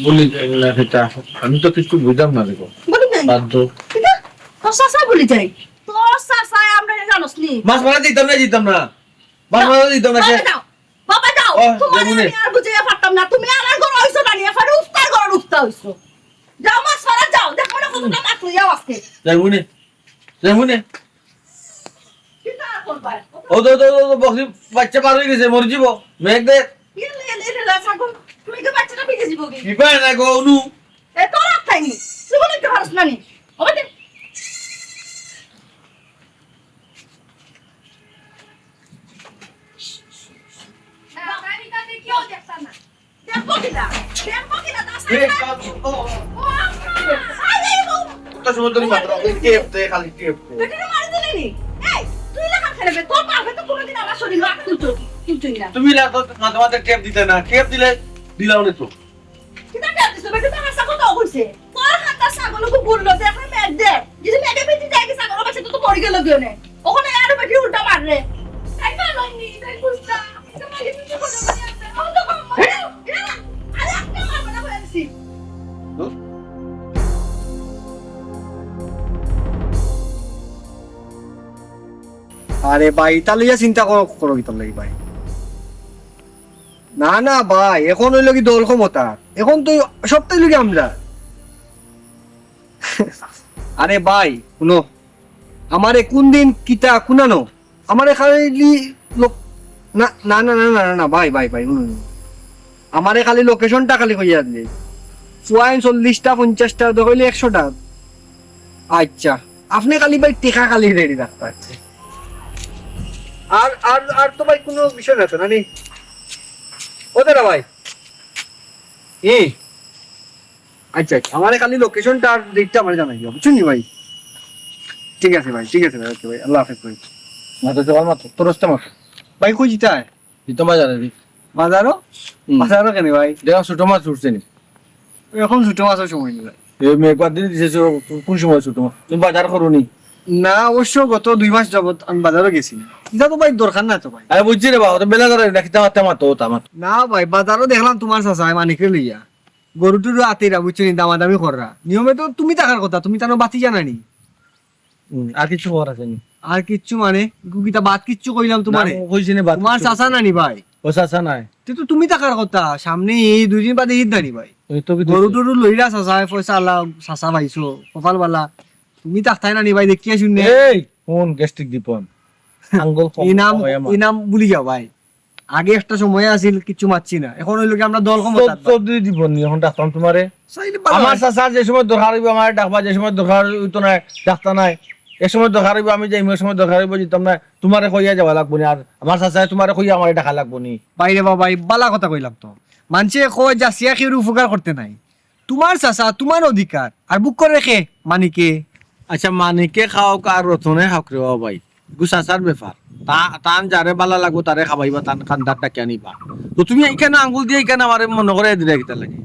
বলি যাই না সেটা, আমি তো কিছু বুঝলাম না দেখো। বলি যাই। বাধ্য। ঠিক আছে? তোর চাচা বলি যাই। তোর চাচায় আমরা জানোস নি? মাছ মারা দিতাম না, দিতাম না। মাছ মারা দিতাম না, বাবা সে যাও, বাবা যাও। ও, তোমার যাইমুনে। আমি আর বুঝাইয়া পারতাম না। তুমি আমার ঘর হইছো না নি, এখন উফতার ঘর উফতা হইছো। যাও মাছ মারা যাও, দেখো না কতটা মাছ লইয়াও আজকে। যাইমুনে, যাইমুনে। কিতা করবা? ও তো, তো, তো, তো, বকরি বাচ্চা পার হয়ে গেছে, মরে যাবো। মেঘ দে। ইয়ে, ইয়ে, ইয়ে, ইয়ে, ছাগল, তুমি কি বাচ্চাটা বিকে যাবো কি? কি পায় না গো, অনু? এ, তোর হাত খাইনি। তুই বলে একটু হারস না নি? ও বেটা। দেখবো কিনা? দেখবো কিনা? তার সাথে এ, না? বাবু, ও। ও, আম্মা! আরে, ও! কত সময় ধরে মাত্র, ওই টেপ দে, খালি টেপ দে। বেটারে মারি দিলে নি? এই, তুই না হাত খেলে, তোর বাপে তো কোনোদিন আমার শরীরে আঘাত তুলতো, তুলতোই না। তুমি না তো মাঝে মাঝে টেপ দিতে না, টেপ দিলে দিলাও না তো। কিতা টেপ দিছো? বেটা তো হাছা কথা কইছে। তোর হাতা ছাগল কুকুর লো, দেখলে মেঘ দে। যদি মেঘে ভিজি যায় কি ছাগল বাচ্চা তো, তো মরি গেল গিয়ে নে। ওখানে আর বেটি উল্টা মার রে। তাই না, লইনি, তাই বুঝতা। তোমার কিছু ছোট করে আনতে। ও তো বাবা, আরে একটা মারবো না বলে দিছি। আরে ভাই, ইতা লইয়া চিন্তা করো, করো কিতা লাগি ভাই? না, না ভাই, এখন অইলো কি দল ক্ষমতা, এখন তো সবটাই লাগি আমরা। আরে ভাই, হুনো, আমারে কোন দিন কিতা কুনানো, আমারে খালি লোক, না, না, না, ভাই, ভাই, ভাই, হুনো, হুনো। আমারে খালি location টা খালি কইয়া দিলে। চুয়াইন চল্লিশটা, পঞ্চাশটা, দেখইলে একশোটা। আচ্ছা, আপনে খালি ভাই টেকা খালি ready রাখতা আছে। আর, আর, আর তো ভাই কোনো বিষয় না তো, না নি? ও দাদা ভাই, এ, আচ্ছা, আচ্ছা, আমারে খালি লোকেশনটা আর ডেটটা আমারে জানাই দিও, বুঝছো নি ভাই? ঠিক আছে ভাই, ঠিক আছে ভাই, ওকে ভাই, আল্লাহ হাফেজ ভাই। মাত্র জবান মাত্র, তোর হস্তে মাত্র। ভাই, কই যিতায়? দিতাম বাজারে দি। বাজারো? হুম। বাজারো কেনে ভাই? দেখো, ছোট মাছ উঠছে নি। এখন ছোট মাছর সময় নি ভাই। এই মেঘ বাদ দিন দিছে, ছো-, কোন সময় ছোট মাছ? তুমি বাজার করো নি? না, অবশ্য গত দুই মাস যাবত আমি বাজারো গেছি না। ইটা তো ভাই দরকার না তো ভাই। আরে বুঝছি রে বাবা, তো বেলা ধরে না, কিতা মারতে মারতো, ওটা মারতো। না ভাই, বাজারো দেখলাম তুমার চাচায় মানিকরে লইয়া। গরু টরু আতেরা, বুঝছো নি, দামাদামি কররা। নিয়মে তো তুমি থাকার কথা, তুমি তানো বাতি জানা নি। হুম, আর কিছু খবর আছে নি? আর কিচ্ছু মানে, কিতা বাদ কিচ্ছু কইলাম তুমারে? না, কইছি নি বাদ তুমার কিচ্ছু। চাচা নানি ভাই? ও চাচা নাই। তে তো তুমি থাকার কথা, সামনে এই দুই দিন বাদে ঈদ নানি ভাই? ওই তো কি গরু দেখছি। টরু লইরা চাচা, পয়সা আলা, চাচা পাইছো, কপাল বালা। তুমি থাকতায় নানি ভাই, দেখিয়া শুনে। এই, কোন গ্যাস্ট্রিক দীপন? আঙ্গুল কম, ইনাম, কমাইয়া মার। ইনাম ভুলি যাও ভাই। আগে একটা সময় আছিল, কিচ্ছু মারছি না। এখন অইলো কি আমরা দল ক্ষমতা চৌ-, চৌধুরী দীপন নি, এখন ডাকতাম তুমারে। চাইলে ভালা আমার হয়। চাচা যে সময় দরকার অইবো, আমারে ডাকবা, যে সময় দরকার অইতো না, ডাকতা নায়। এক সময় দরকার অইবো, আমি যাইমু, এক সময় দরকার অইবো, যাইতাম না। তুমারে কইয়া যাওয়া লাগবো নি। আর আমার চাচায় তুমারে কইয়া আমারে ডাকা লাগবো নি। ভাই রে বাবা, ভাই, বালা কথা কইলাম তো। মানষে কয় যাচিয়া কেউর উপকার করতে নাই। তুমার চাচা, তুমার অধিকার। আর বুক করে কে? মানিকে। আচ্ছা, মানিকে খাওয়াউক আর রতনে খাওয়াউক রে বাবা ভাই। ইগু চাচার ব্যাপার। তা-, তান যারে বালা লাগবো, তারে খাবাইবা, তান কান্দাত ডাকিয়া নিবা। তো তুমি ইখানো আঙ্গুল দিয়া ইখানো আমারে মনো করাইয়া দিরায় কিতার লাগি?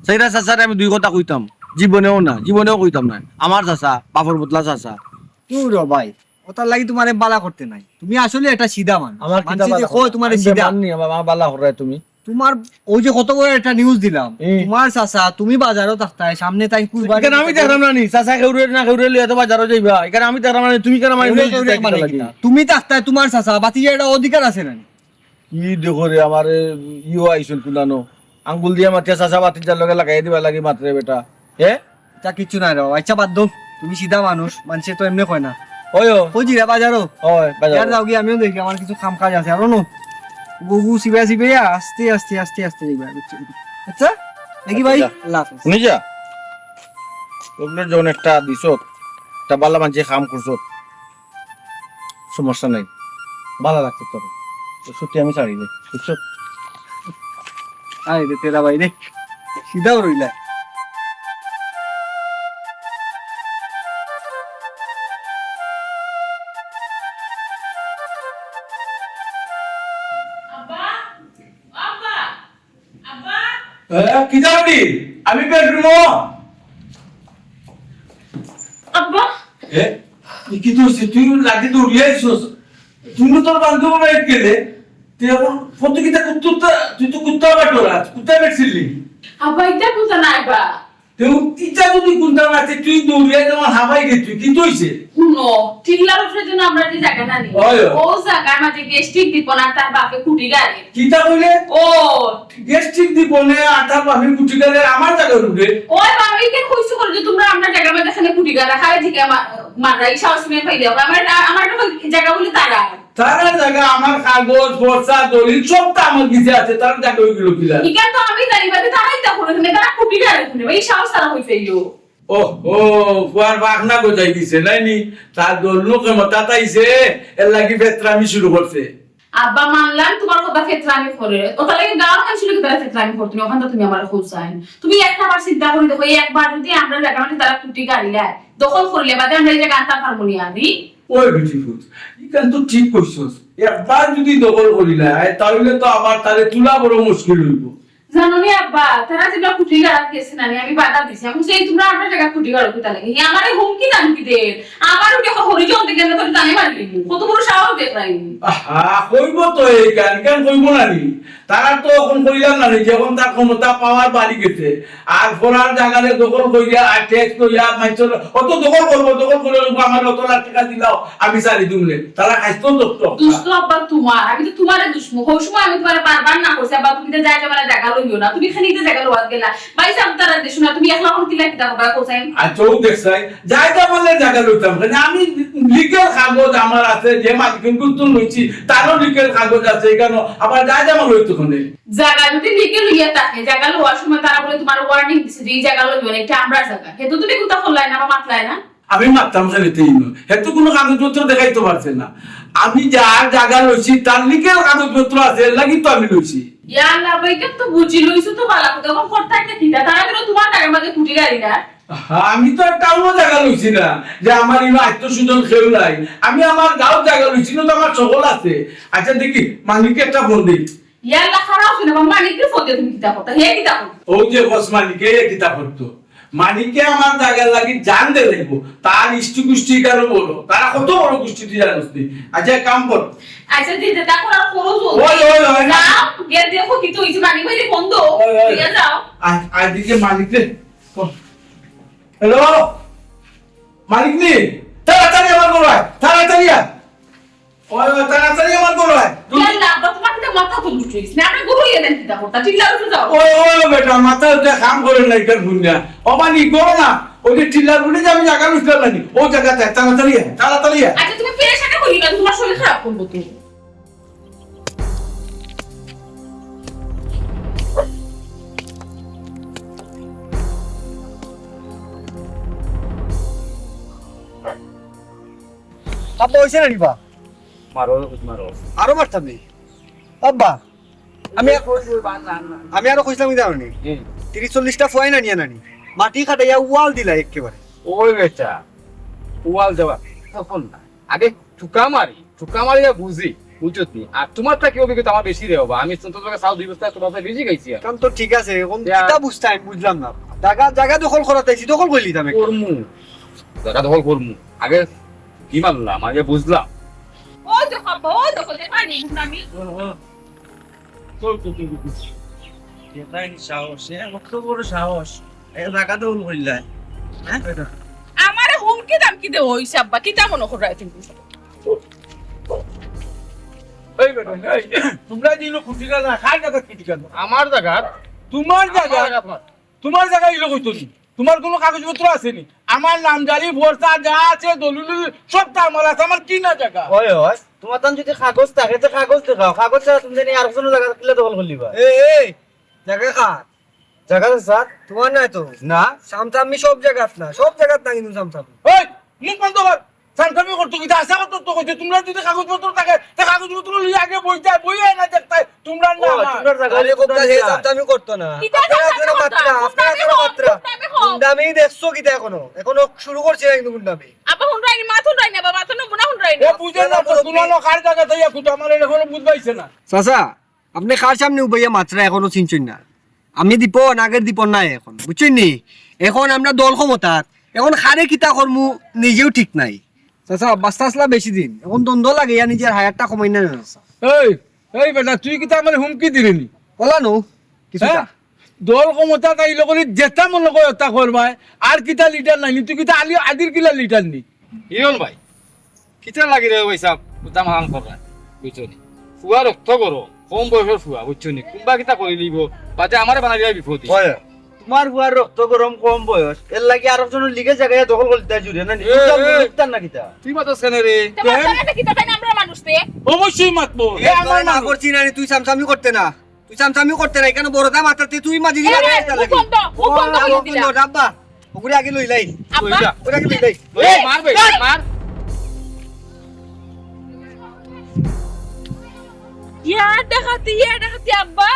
চাইরা চাচারে আমি দুই কথা কইতাম, জীবনেও না, জীবনেও কইতাম না। আমার চাচা, বাপর বদলা চাচা। কিও রে ভাই, ওটার লাগি তুমারে বালা করতে নাই। তুমি আসলে একটা সিধা মানুষ। আমার কিতা মানষে বালা যে কয় করো? তুমারে আমি সিধা। বেমান নি, আমার, আমার বালা কররায় তুমি। তুমার ওই যে কত বড় একটা নিউজ দিলাম, এ। তুমার চাচা, তুমি বাজারো থাকতায়, সামনে তাইন কুরবানি ইখান আমি দিতে দেখলাম না নি, চাচা কেউরে না কেউরে লইয়া তো বাজারো যাইবা, ইখান আমি দেখলাম না নি, তুমি কেনে আমার কেউরে নিউজ কেউরে দিতে মানে কিতা লাগি? কিতা? তুমি থাকতায়, তুমার চাচা, বাতিজার একটা অধিকার আছে না নি? কি দেখো রে, আমারে ইয়ো আইছইন কুনানো, আঙ্গুল দিয়া মাতিয়া চাচা বাতিজার লগে লাগাই দিবার লাগি মাতরে বেটা, হে? ইতা কিচ্ছু নাই রে বাবা, আচ্ছা বাদ দেও, তুমি সিধা মানুষ, মানষে তো এমনে কয় না। ওই ও। কই যিরা বাজারো? ওই, বাজারো। ইয়ার যাওগি, আমিও দেখি, আমার কিছু কাম কাজ আছে, আরো নো। গগু সিবা সিবা আস্তে আস্তে আস্তে আস্তে যাইবা, বুঝছো? আচ্ছা? নাকি ভাই? আচ্ছা। আল্লাহ হাফেজ। শুনি যা। ওগুলো যখন একটা দিছত, একটা বালা মানষে কাম করছত, সমস্যা নাই, বালা লাগছে তোর, তো ছুটি আমি ছাড়ি দে, বুঝছো? আরে রে তেরা ভাই রে, সিধাও রইলা। আব্বা, আব্বা, আব্বা। এ, কিতা রে? আমি বেডরুমো। আব্বা। এ, ই কিতা অইছে? তুই রাতে দৌড়িয়া আইছস। তুই না তোর বান্ধবীর বাড়িত গেলে। তুই এখন কত কিতা কুত্তা, তুই তো কুত্তা বাটরা, কুত্তা বেচছিলি। আব্বা, ইতা কুন্তা নায় বা। তেউ ইতা যদি কুন্তা না আছে, তুই দৌড়িয়া যেমন হাবাই রে, তুই কিতা অইছে? হুনো, টিল্লার উপরে যেন আমরা যে জাগা নানি, অয়, অয়। ও জাগার মাঝে গ্যাস্ট্রিক দীপন আর তার বাপে কুটি গাড়ে। কিতা কইলে? ও। গ্যাস্ট্রিক দীপনে আর তার বাপে কুটি গাড়ে আমার জাগার উপরে? ওই বাবা, ইখান কইছো করে যে তুমরা আমরার জাগার মাঝে এখানে কুটি গাড়া, খালি জিগা মা-, মাররা, ই সাহস মেয়ে পাইলে। আমার, আমার তো জাগা বলে তারা। তারার জাগা, আমার কাগজ, পর্চা, দলিল সবতা আমার গেছে আছে, তারার জাগা অইগেলো কিলা? ইখান তো আমি জানি, বাদে তারাই তা করে, মানে তারা কুটি গাড়ে কুনে, এই সাহস তারা হইছে ইয়ো। ওহ, ও, ফুয়ার বাঘ না গজাই দিছে, নাই নি? তার দল লোকে মতাত আইছে, এর লাগি ফেতরামি শুরু করছে। আব্বা, মানলাম তুমার কথা ফেতরামি করে, ওটা লাগে গাঁওর মানুষ লোকে তারা ফেতরামি করতো না, ওখান তো তুমি আমার হোসাইন। তুমি একটা বার চিন্তা করে দেখো, এই একবার যদি আমরার জাগা মাটি তারা কুটি গাড়িলায়, দখল করিলে বাদে আমরা এই জাগা আনতাম পারবো নি আর, ই? ওই বেটি ফুত, ইখান তো ঠিক কইছস। একবার যদি দখল করিলায়, তাইলে তো আবার তারে তুলা বড় মুশকিল অইবো। জানো নি আব্বা, তারা যেগুলা কুটি গাড়াত গেছে না নি, আমি বাধা দিছি। আমি কইছি, "এই তুমরা আমরার জাগা কুটি গাড়ো কিতা লাগি?" হে আমারে হুমকি দামকি দের। আমার উঠে এখন হরিজন দেখে না, তোর জানে মারি দিবি। কত বড় সাহস দেখাইনি। আহা, কইবো তো ইখান, ইখান কইবো না নি? তারা তো এখন কইলাম না নি, যে এখন তার ক্ষমতা পাওয়ার বাড়ি গেছে। আর ফরার জাগারে দখল করিয়া, আর ট্যাক্স লইয়া, মাইনষর অত দখল করবো, দখল করে আমার অত লাখ টাকা দিলাও, আমি ছাড়ি দিমু নে। তারা খাইতো তো তো। দুষ্ট আব্বা তুমার, আমি তো তুমারে দুশমন। হউ সময় আমি তুমারে বারবার না করছি, আব্বা তুমি তো যাই যাবা না, জাগা লইও না। তুমি খালি তো জাগা লওয়াত গেলা। ভাই সাহেব তারা দেশো না, তুমি একলা এখন কিলা কিতা করবা, কোথায়? আচ্ছা, ও দেখছাই, যাই যাবা না জাগা লইতাম। মানে আমি লিগ্যাল কাগজ আমার আছে, যে মালিক গুরুত্ব লইছি, তারও লিগ্যাল কাগজ আছে, এখানে আবার যাই যাবা লইতো কোনে। জাগা যদি লিগ্যাল হইয়া থাকে, জাগা লওয়ার সময় তারা বলে তুমার ওয়ার্নিং দিছে যে এই জাগা লইও না, এটা আমরার জাগা। হে তো তুমি কুন্তা করলায় না বা মাতলায় না। আমি মাততাম খালি তেই নয়, হে তো কুনু কাগজপত্র দেখাইতো পারছে না। আমি যার জাগা লইছি, তার লিগ্যাল কাগজপত্র আছে, এর লাগি তো আমি লইছি। ইয়া আল্লাহ, ভাই, কে তো বুঝি লইছো তো বালা কথা, এখন করতে একটা কিতা? তারা কিন্তু তোমার জায়গার মাঝে খুঁটি গাড়ি না। আমি তো একটা অন্য জায়গা লইছি না, যে আমার ইনো আত্মীয় স্বজন কেউ নাই। আমি আমার গাঁওর জায়গা লইছি না, তো আমার সকল আছে। আচ্ছা, দেখি, মানিকরে একটা ফোন দেই। ইয়া আল্লাহ, খারাপ শুনে, আমার মানিকরে ফোন দিয়ে তুমি কিতা করতা? হে কিতা করতা? ও যে বস মানিকে, এ কিতা করতো? মানিকে আমার জায়গার লাগি জান দে লাগবো। তার ইষ্টি গুষ্টি কেন বলো? তারা কত বড় গুষ্টি তুই জানোস নি? আচ্ছা, এক কাম কর। আচ্ছা, যে যেটা করার করো তো। ওই, ওই, ওই, না। যাও, গিয়ে দেখো কি তো হইছে, মানিক ভাই ফোন দো। ওই, ওই। ঠিক আছে, যাও। আ-, আদিকে মানিকরে ফোন। হ্যালো? মানিক নি? তাড়াতাড়ি আমার ঘরো আয়, তাড়াতাড়ি আয়। ওই, ওই, তাড়াতাড়ি আমার ঘরো আয়। তুই ইয়াল্লা, আব্বা, তোমার কিতা মাথা তো বুঝে গেছে না। আমরা ঘরো ইয়ে দেন কিতা করতা? ঠিক আছে, যাও। ওই, ওই, বেটা, মাথা উঠে কাম করে না, এটার ভুল না। ও মানিক, করো না। ওই যে টিল্লার বুড়ি যে আমি জায়গা লুটলাম না নি, ও জায়গা চাই, তাড়াতাড়ি আয়, তাড়াতাড়ি আয়। আচ্ছা, তুমি পেরেশানি করিও না, তোমার শরীর খারাপ করবো তো। আব্বা, হইছে না নি বা? মারো, মারো। আরো মারতাম নি? আব্বা, আমি, ওই, ওই, বান, বান, বান। আমি আরো কইছিলাম কি জানো নি? হুম। তিরিশ চল্লিশটা ফুয়াই না নিয়ে নানি। মাটি কাটাইয়া ওয়াল দিলা একেবারে। ওই বেটা, ওয়াল দেওয়া। তখন না। আগে ঠুকা মারি, ঠুকা মারিয়া বুঝি, বুঝছত নি? আর তোমার তা কি অভিজ্ঞতা আমার বেশি রে বাবা। আমি তো তোর কাছে দুই বস্তা তোমার কাছে বেশি খাইছি আর। কাম তো ঠিক আছে, এখন ইয়া। কিতা বুঝতে আমি বুঝলাম না। জায়গা, জায়গা দখল করাতে আইছি, দখল করে নিতাম একটা। করমু। জায়গা দখল করমু। আগে কি মারলাম, আগে বুঝলাম। ও দেখো, ও দেখো, দেখো, আমি। ও, ও। কই, কই, কই, কই, কই? এটাই সাহস, এ কত বড় সাহস। এ জায়গা দখল করিলায়। হ্যাঁ? আমারে হুমকি দামকি দেওয়া হইছে আব্বা, কিতা মনে কররায় তুমি? এই বেটা, এই, তোমরা দিন খুঁটি গেল না, কার জায়গা খুঁটি গেল? আমার জায়গা। তোমার জায়গা? আমার জায়গা তোমার। তোমার জায়গা ইলো কইতো নি? তোমার কোনো কাগজপত্র আছে নি? আমার নামজারি, ফর্সা যা আছে, দলিল উলিল সব তো আমার আছে, আমার কি না জায়গা? হয়, হয়। তোমার তান যদি কাগজ থাকে, তো কাগজ দেখাও। কাগজ ছাড়া তুমি জানি আরেকজনের জায়গা কিলা দখল করলিবা? এই, এই, জায়গা কার? জায়গা তো স্যার। তোমার নাই তো। না। সামসামি সব জায়গাত না, সব জায়গাত না কিন্তু সামসামি। এই, মুখ বন্ধ কর। সামসামি করতো কিতা? আশা করতো তো কইছে, তোমরা যদি কাগজপত্র থাকে, তে কাগজপত্র লইয়া আগে বইতে, বইয়া না দেখতায়, তোমরা না ও, আমার। তোমরা জায়গা আরে, তোমরা কোথায় নিয়ে হে যাও। সামসামি করতো না। কিতা আপনারা সামসামি এখনো করতো? মাত্রা, আপনারা গুন্ডামি এখনো কর, মাত্রা। গুন্ডামি। গুন্ডামি দেখছো কিতা এখনো? এখনো শুরু করছে না কিন্তু গুন্ডামি। আব্বা, হুনরায়নি, মাত হুনরায়নি, আব্বা, মাত হুনরায়নি, মুনা হুনরায়নি। এ বুঝে না তো, আপনারা শুনো না, কার জায়গা থাইয়া খুঁটা মারে, এখনো বুঝ পাইছে না। চাচা, আপনে কার সামনে উবাইয়া মাতরা এখনো চিনছইন না। আমি দীপন, আগের দীপন নাই এখন, বুঝছইন নি? এখন আমরা দল ক্ষমতাত, এখন কারে কিতা করমু নিজেও ঠিক নাই। চাচা, বাঁচতা আছলা বেশি দিন, এখন দ্বন্দ্ব লাগে, ইয়া নিজের হায়ারটা কমাই না চাচা। এই, এই বেটা, তুই কিতা আমারে হুমকি দিরে নি? ওলা নু, কিছুটা। হ্যাঁ? দল ক্ষমতাত আইলে করি যেটা মনে কয় ওটা করবায়, আর কিতা লিডার নাই নি, তুই কিতা আলি আদির কিলা লিডার নি? ইরন ভাই, কিতা লাগি রে ভাই সাহেব, উতাম হাম কররা, বুঝছো নি? ফুয়া রক্ত গরম, কম বয়সর ফুয়া, বুঝছো নি? কুম্বা কিতা করি লিব, বাদে আমারে বানাই দিবা বিপদে। হয়, তোমার ফুয়ার রক্ত গরম, কম বয়স, এর লাগি আরো জনের লিগে জায়গায় দখল করতে জুড়ে না নি? এ, তুই তো এ। বুঝতাম না কিতা? তুই মাতস কেনে রে? তোমার জায়গাটা কিতা তাই না আমরা মানুষ তে? অবশ্যই মাতবো। এ, এ, আমার তোরে না মানুষ। করছি না রে, তুই সামসামি করতে না। তুই চামচামি করতে নাই, কেন বড়টা মাথাতে তুই মাঝে এ, দিলা এ, খাইতে মুখ লাগি। বন্ধ, মুখ বন্ধ ও, করে মুখ দিলা। বন্ধ, ডাব্বা। ওগুলি আগে লইলাই। আব্বা। লইলা। ওগুলি আগে লইলাই। লই, মার বে, মার। ইয়া ডাকাতি, ইয়া ডাকাতি, আব্বা।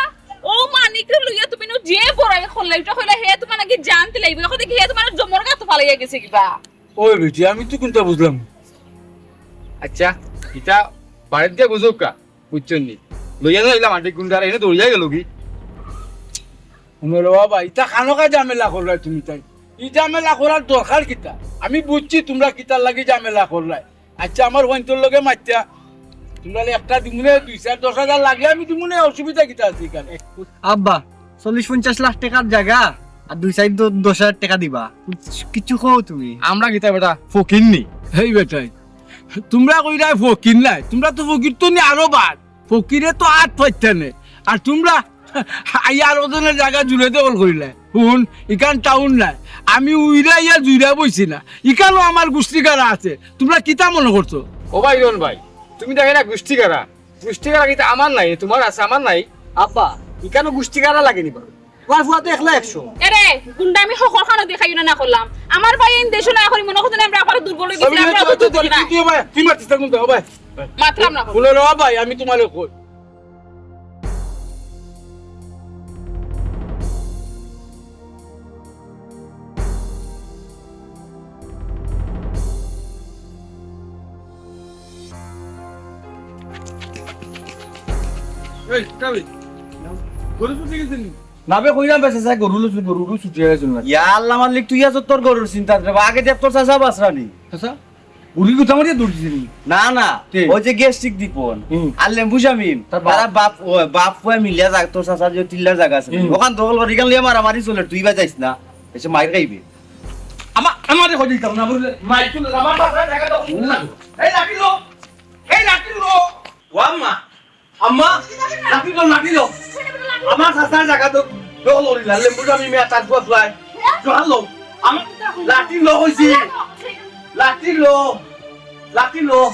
ও মানিকরে লইয়া তুমি নু যে বড়াই করলা, এটা কইলা হে তোমার নাকি জানতে লাগবে। এখন দেখি হে তোমার জমর গাতো ফালাইয়া গেছে কিবা। ওই বেটি, আমি তো কোনটা বুঝলাম না। আচ্ছা, এটা বাড়িত গিয়া বুঝুক কা। বুঝছইন নি? লইয়া যাইলাম আন্টি গুন্ডারা, এনে দৌড়িয়া গেল কি? হুনো রে বাবা, ইতা খানোকা ঝামেলা কররায় তুমি তাই। ই ঝামেলা করার দরকার কিতা? আমি বুঝছি তোমরা কিতার লাগি ঝামেলা কররায়। আচ্ছা, আমার হইন্তর লগে মাতিয়া, তোমরা একটা দিমুনে দুই চার দশ হাজার লাগে আমি দিমুনে, অসুবিধা কিতা আছে এখানে? আব্বা, চল্লিশ পঞ্চাশ লাখ টেকার জাগা আর দুই চাইর দ-, দশ হাজার টেকা দিবা। কিচ্ছু কও তুমি। আমরা কিতা বেটা ফকির নি? হেই বেটাই, তোমরা কইরায় ফকির নায়, তোমরা তো ফকির তো নি আরো বাদ। ফকিরে তো আত পাইতা নে। আর তোমরা আইয়া আরো জনের জাগা জুড়ে দখল করিলায়। হুন, ইখান টাউন নায়। আমি উইরা ইয়া জুইরা বইছি না। ইখানও আমার গুষ্টি গাড়া আছে। তোমরা কিতা মনে করছো? ও ভাই, ইরন ভাই, তুমি দেখে না গুষ্টি গাড়া। গুষ্টি গাড়া কিতা আমার নাই, তোমার আছে, আমার নাই। আব্বা, ইখানও গুষ্টি গাড়া লাগেনি বা? তোমার ফুয়া তো একলা একশো। এরে, গুন্ডা আমি হকল খানো দেখাইও না, না করলাম। আমার ভাই এই দেশো না করি মনে করছেন আমরা আবার দুর্বল হয়ে গেছি, আমরা অত দুর্বল না। তুই ভাই, তুই মারতিস না গুন্ডা, ও ভাই। মাতলাম না। বলো রে, ও ভাই, আমি তোমারে কই। এই, কিতা বে? গরু ছুটি গেছে নি? না বে, কইরাম বে, চাচা, গরু লইছইন, গরু, গরু ছুটি গেছে না। ইয়া আল্লাহ মালিক, তুই আছস তোর গরুর চিন্তাত রে বা, আগে দেখ তোর চাচা বাঁচরা নি। চাচা? বুড়ি গুতা মারিয়া দৌড় দিছে নি? না, না, কে? ওই যে গ্যাস্ট্রিক দীপন হুম। আর লেম্বু শামিম, তার বাপ। তারা বাপ, ও, বাপ পুয়া মিলিয়া যাক, তোর চাচার যে টিল্লার জাগা আছে, হুম। ওখান দখল করি, ইখান লইয়া মারামারি চলে, তুই ইবা যাইস না, এসে মাইর খাইবে। আমা-, আমারে কই দিতাম না, বুঝলে? মাইর তুলে, আমার বাপরে জাগা দখল করে না। এই লাঠি লো, এই লাঠি লো। ও আম্মা, আম্মা, লাঠি লো, লাঠি লো। আমার চাচার জাগা তো দখল করিলা, লেম্বু শামিমে আর তার পুয়া পুয়ায়। জোহান লো, আমার লাঠি লো কইছি। লাঠি লো, লাঠি লো।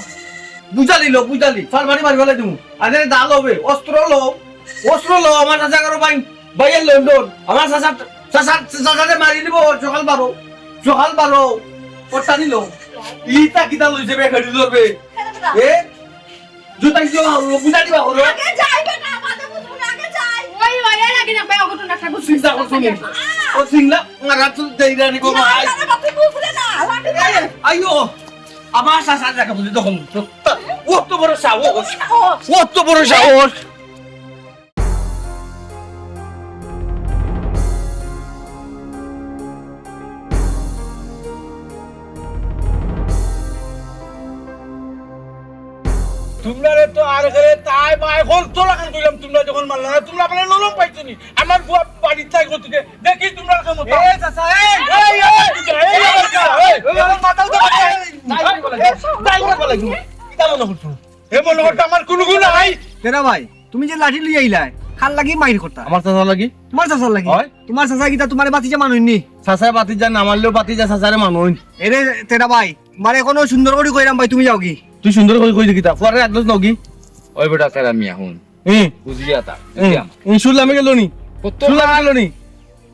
বুঝালি লো, বুঝালি। ফাল মারি মারি ফালাই দিমু। আরে দা লো বে, অস্ত্র লো, অস্ত্র লো, আমার চাচা করো ভাই, ভাইয়ের লন্ডন। আমার চাচা, চাচা, চাচারে মারি নিব, সকাল বারো, সকাল বারো, ওটা নিল। ইটা কিতা লইছে বে, গাড়ি ধরবে। এ? জুতা কি জোড়া হলো? বুঝা দিবা হলো? আগে যাই বেটা, বাদে বুঝবো না, আগে যাই। ওই, ওই, এর আগে না, ভাই, অঘটন একটা ঘটছে। চিন্তা করছো নি? আহ! ও সিংলা, মারা তো দেই রানি গো, না, ভাই। না, না, তুই বুঝলে না, লাঠি দে। এই, আইও, আমার চাচার জাগা বুঝি দখল করছো। অত বড় সাহস, ও। অত বড় সাহস। তুমরারে তো আর করে তাই মাই হল তো লাখান কইলাম, তুমরা যখন মারলা না, তুমরা আপনার নরম পাইছো নি? আমার বুয়া বাড়ির তাই গতিকে দেখি তুমরা কেমন। এই চাচা, এই, এই, এই, এই, এই, এই, এই, এই, এই, মাথা উঠা, এই, এই, তাই করে বলে, কিতা মনে করছো? এ মনে করছো আমার কোনো গুণ নাই? কেরা ভাই, তুমি যে লাঠি লইয়া আইলায়, কার লাগি মাইর করতা? আমার চাচার লাগি। তোমার চাচার লাগি? হয়। তোমার চাচা কিতা তোমারে বাতিজা মানইন নি? চাচায় বাতিজা না মানলেও বাতিজা চাচারে মানইন। এরে তেরা ভাই, তোমারে এখনো সুন্দর করি কইরাম ভাই, তুমি যাওগি। তুই সুন্দর করি কই দেখি তা, ফুয়ারে আদলস নগি। ওই বেটা, তেরা মিয়া, হুন। হুম। বুঝিয়া তা, হুম। বুঝিয়া। হুম, সুর লামে গেল নি? কত সুর লামে গেল নি?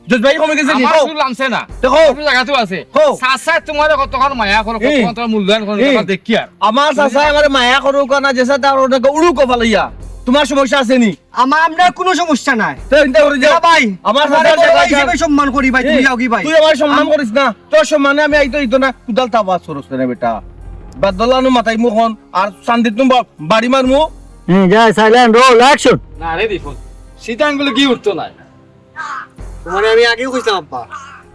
জজ ভাই কমে গেছে নি? আমার কও। সুর লামছে না। দেখো। সব জাগাতেও আছে। কও। চাচায় তোমারে কতখান মায়া করো, হুম। কতখান তোমার মূল্যায়ন করো, হুম। এটা দেখিয়ার। আমার চাচায় আমারে মায়া করুক না, যে চাচা তার ওটা উড়ুক ফালাইয়া। তোমার সমস্যা আছে নি? আমা-, আমরার কুনু সমস্যা নাই। তো চিন্তা করি যাও। না ভাই, আমার তোমারে চাচার বড় ভাই জায়গায় হিসেবে সম্মান করি ভাই, তুমি এই, যাওগি ভাই। তুই আমার সম্মান আম- করিস না। তোর সম্মানে আমি আইতো, আইতো না। কুদাল তা বাস করস না বেটা। বাদলানো মাথায় মুখন আর শান্তির তুমি বা-, বাড়ি মারমু। হুম, যা, silent, roll, action। না রে দীপক, সিধা আঙ্গুলে ঘি উঠতো না। তোমারে আমি আগেও কইছিলাম, আব্বা,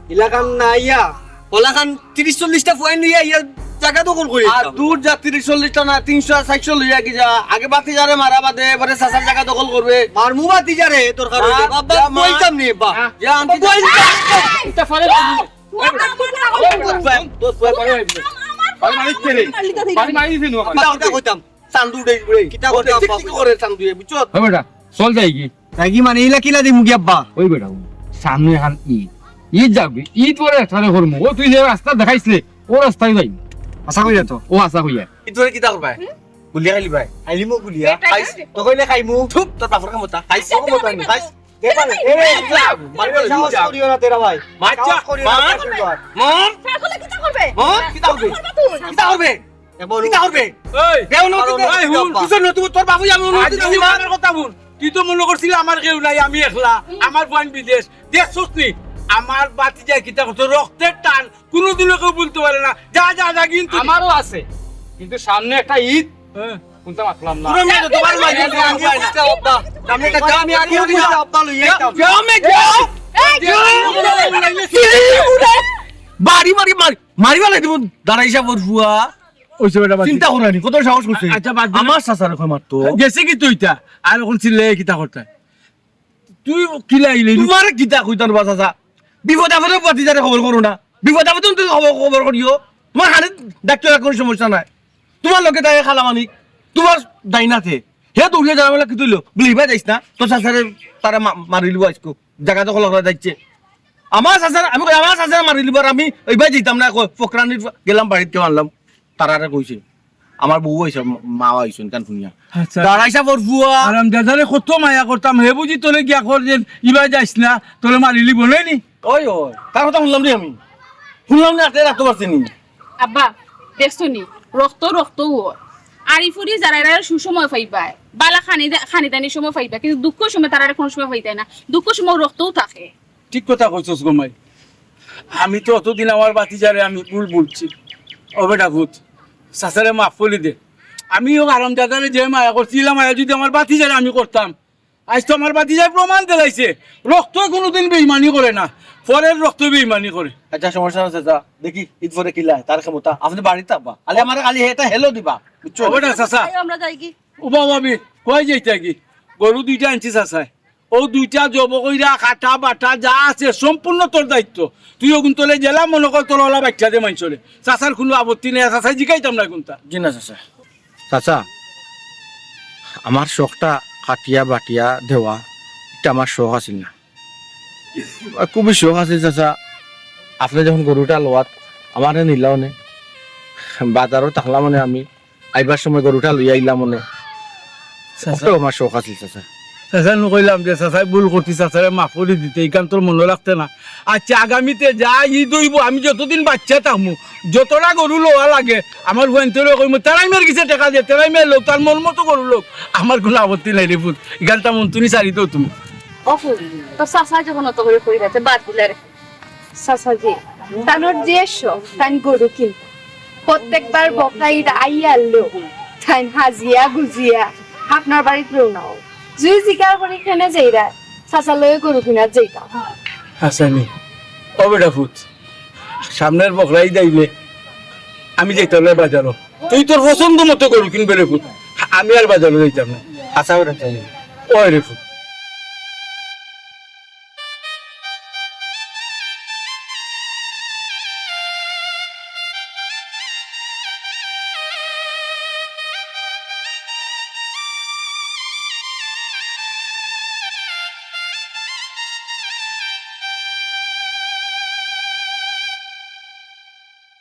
ইলাখান না আইয়া, ওলাখান তিরিশ চল্লিশটা পয়েন্ট লইয়া ইয়া জাগা দখল করি আর দিতাম। দূর যা, তিরিশ চল্লিশটা না, তিনশো আর চারশো লইয়া কি যা, আগে বাতিজারে মারা বাদে এবারে চাচার জাগা দখল করবে। মারমু বাতিজারে, দরকার হইলে। আ, বাবা, যা মা। বলতাম নি, আব্বা। যা, আনতে বাবা, যা। বলতাম। এটা ফালে দিবি। না, না, না, না, ওই না। দোস্ত ভাই, দোস্ত ভাই, বাড়ি আইবি। আমার বাড়ি মারিস কে রে? বাড়ি মারিস নি আমার। আব্বা, কিতা কইতাম? চান্দু উড়ে উড়ে। কিতা করতাম, ঠিক আব্বা? ঠিক করে চান্দু, বুঝছো? ওই বেটা, চল যাই কি? তাই কি মানে ইলা কিলা দিমু কি আব্বা? ওই বেটা, ওই সামনে এখান ঈদ। ঈদ যাবি, ঈদ পরে একসাথে করমু। ও তুই যে রাস্তা দেখাইছলে, ও রাস্তায় যাই। আশা করি তো। ও আশা করি। ঈদ পরে কিতা করবায়? গুলিয়া খাইলি ভাই? খাইলিমু গুলিয়া। খাইস। তো কইলে খাইমু। চুপ, তোর বাপর কাম হতা। খাইস। খাইস। দেখবা রে, এই, এই, এই, মার, মার, সাহস মার। করিও না তেরা ভাই। মার, সাহস করিও না, মার। মার। মার। তাহলে কিতা করবে? মার, কিতা করবে? কিতা করবে তুই? কিতা করবে? এ বলো। কিতা করবে? এই, বেউন কারণ হতে এই হুন, আব্বা। কিসের নতুন তোর বাবু আমি অনুমতি আজ দিছি তুই না। আমার কথা হুন। তুই তো মনে করছিলি আমার কেউ নাই, আমি একলা। আমার বোন বিদেশ। দেখছস নি? আমার বাতিজায় কিতা করছে? রক্তের টান। কোনোদিনও কেউ বলতে পারে না। যা, যা, যা, কিন্তু আমারও আছে। কিন্তু সামনে একটা ঈদ। হ্যাঁ। কোনটা মাতলাম না। পুরো মেয়ে তো তোমার মাঝে আমি আগে বুঝতে আব্বা। সামনে একটা আমি আগে বুঝতে আব্বা লইয়া যাও, যাও, মে যাও। এই, যাও। বাড়ি, বাড়ি, মারি, মারি ফালাই দিব। দাঁড়াই সাবর ফুয়া। ওই যে বেটা বাদ চিন্তা দে। করানি, কত সাহস করছে? আচ্ছা, বাদ দে। আমার চাচারে কয় মারতো। গেছে কি তুই ইটা? আর এখন চিল্লে কিতা করতে? তুই কিলা আইলি? তোমার কিতা কইতাম বা চাচা? বিপদ আপদে বাতিজারে খবর করো না। বিপদ আপদে তুমি খবর, খবর করিও। তোমার হাতে ডাক্তার কোনো সমস্যা নাই। তোমার লগে তাই খালা মানিক, তোমার দাইনাতে। হে দৌড়িয়া যাওয়া বেলা কি তুইলো? বলে, "ইবা যাইস না, তোর চাচারে তারা মা-, মারিলিব আজকে। জাগা দখল করা যাচ্ছে।" আমার চাচারে, আমি কই, "আমার চাচারে মারিলিব, আর আমি ইবা যাইতাম না, কই, ফকরানির গেলাম বাড়িত কেউ আনলাম।" তারারে কইছে, আমার বউ আইছে, মা আইছে, কান শুনিয়া। আচ্ছা। দাঁড়াইছা বর ফুয়া। হারামজাদারে কত মায়া করতাম, হে বুঝি তোরে গিয়া কর যে ইবা যাইস না, তোরে মারিলিব, নায় নি? ওই, ওই, তার কথা শুনলাম রে আমি। শুনলাম না, আটে রাখতে পারছি নি। আব্বা, দেখছো নি? রক্ত রক্তউ অয়। আরিফুরি যারা এরা সুসময় পাইবায়, বালা খানি দা-, খানিদানি সময় পাইবা, কিন্তু দুঃখ সময় তারা কোনো সময় পাইতায় না। দুঃখ সময় রক্তউ থাকে। ঠিক কথা কইছস গো মাই। আমি তো অতদিন আমার বাতিজারে আমি ভুল বুঝছি। ও বেটা ভূত, চাচারে মাফ করি দে। আমিও হারামজাদারে যে মায়া করছি, ইলা মায়া যদি আমার বাতিজারে আমি করতাম, আইজ তো আমার ভাতিজায় প্রমাণ দিলাইছে, রক্তয় কুনুদিন বেইমানি করে না, পরের রক্তয় বেইমানি করে। আচ্ছা, সমস্যা নাই চাচা, দেখি ইদ পরে কিলা তার ক্ষমতা। আপনে বাড়িত থাকবা, খালি আমারে খালি এটা হেলো দিবা, বুঝছো? ও বেটা চাচা। তাই আমরা যাইগি। ও বাবা, আমি কই যাইতাগি? গরু দুইটা আনছি চাচায়, অউ দুইটা জব কইরা কাটা বাটা যা আছে সম্পূর্ণ তোর দায়িত্ব। তুই অগুন তলে যেলা মনো কর তোর অলা বাইচ্চা দে মানষরে। চাচার কুনু আপত্তি নাই, চাচায় জিকাইতাম না কুনতা। জি না চাচা। চাচা, আমার শখটা কাটিয়া বাটিয়া দেওয়া, ইটা আমার শখ আছিল না। আর খুবই শখ আছিল চাচা, আপনে যখন গরুটা লওয়াত আমারে নিলাও নে, বাজারো থাকলাম নে আমি, আইবার সময় গরুটা লইয়া আইলাম নে। চাচা। ওটাও আমার শখ আছিল চাচা। চাচা নু কইলাম যে চাচায় ভুল করছি, চাচারে মাফ করি দিতে, ইখান তোর মনো রাখতে না। আচ্ছা, আগামীতে যা ইদ অইবো, আমি যতদিন বাইচ্চা থাকমু, যতটা গরু লওয়া লাগে, আমার ফুয়াইন্তরে কইমু, "তেরাইমের গেছে টেকা দে, তেরাইমে লউক, তার মন মতো গরু লউক, আমার কুনু আপত্তি নাই রে পুত।" ইখানতা মন তুনি ছাড়ি দেও তুমি। অপু, তোর চাচা যখন অত করি কইরা, তে বাদ দিলা রে। চাচাজি, তানর যে শখ, তাইন গরু কিনতা। প্রত্যেকবার বকরা ইদ আইয়া আরলেও, তাইন হাজিয়া গুজিয়া আপনার বাড়িত রওনা অয়। যুদি জিকার করি কেনে যাইরা, চাচার লগে গরু কিনাত যাইতাম। হাছানি, ও বেটা পুত, সামনের বকরা ইদ আইলে আমি যাইতাম না বাজারো। তুই তোর পছন্দ মতো গরু কিনবে রে পুত, আমি আর বাজারো যাইতাম না। হাছা বেটা চাচা। ওই রে পুত।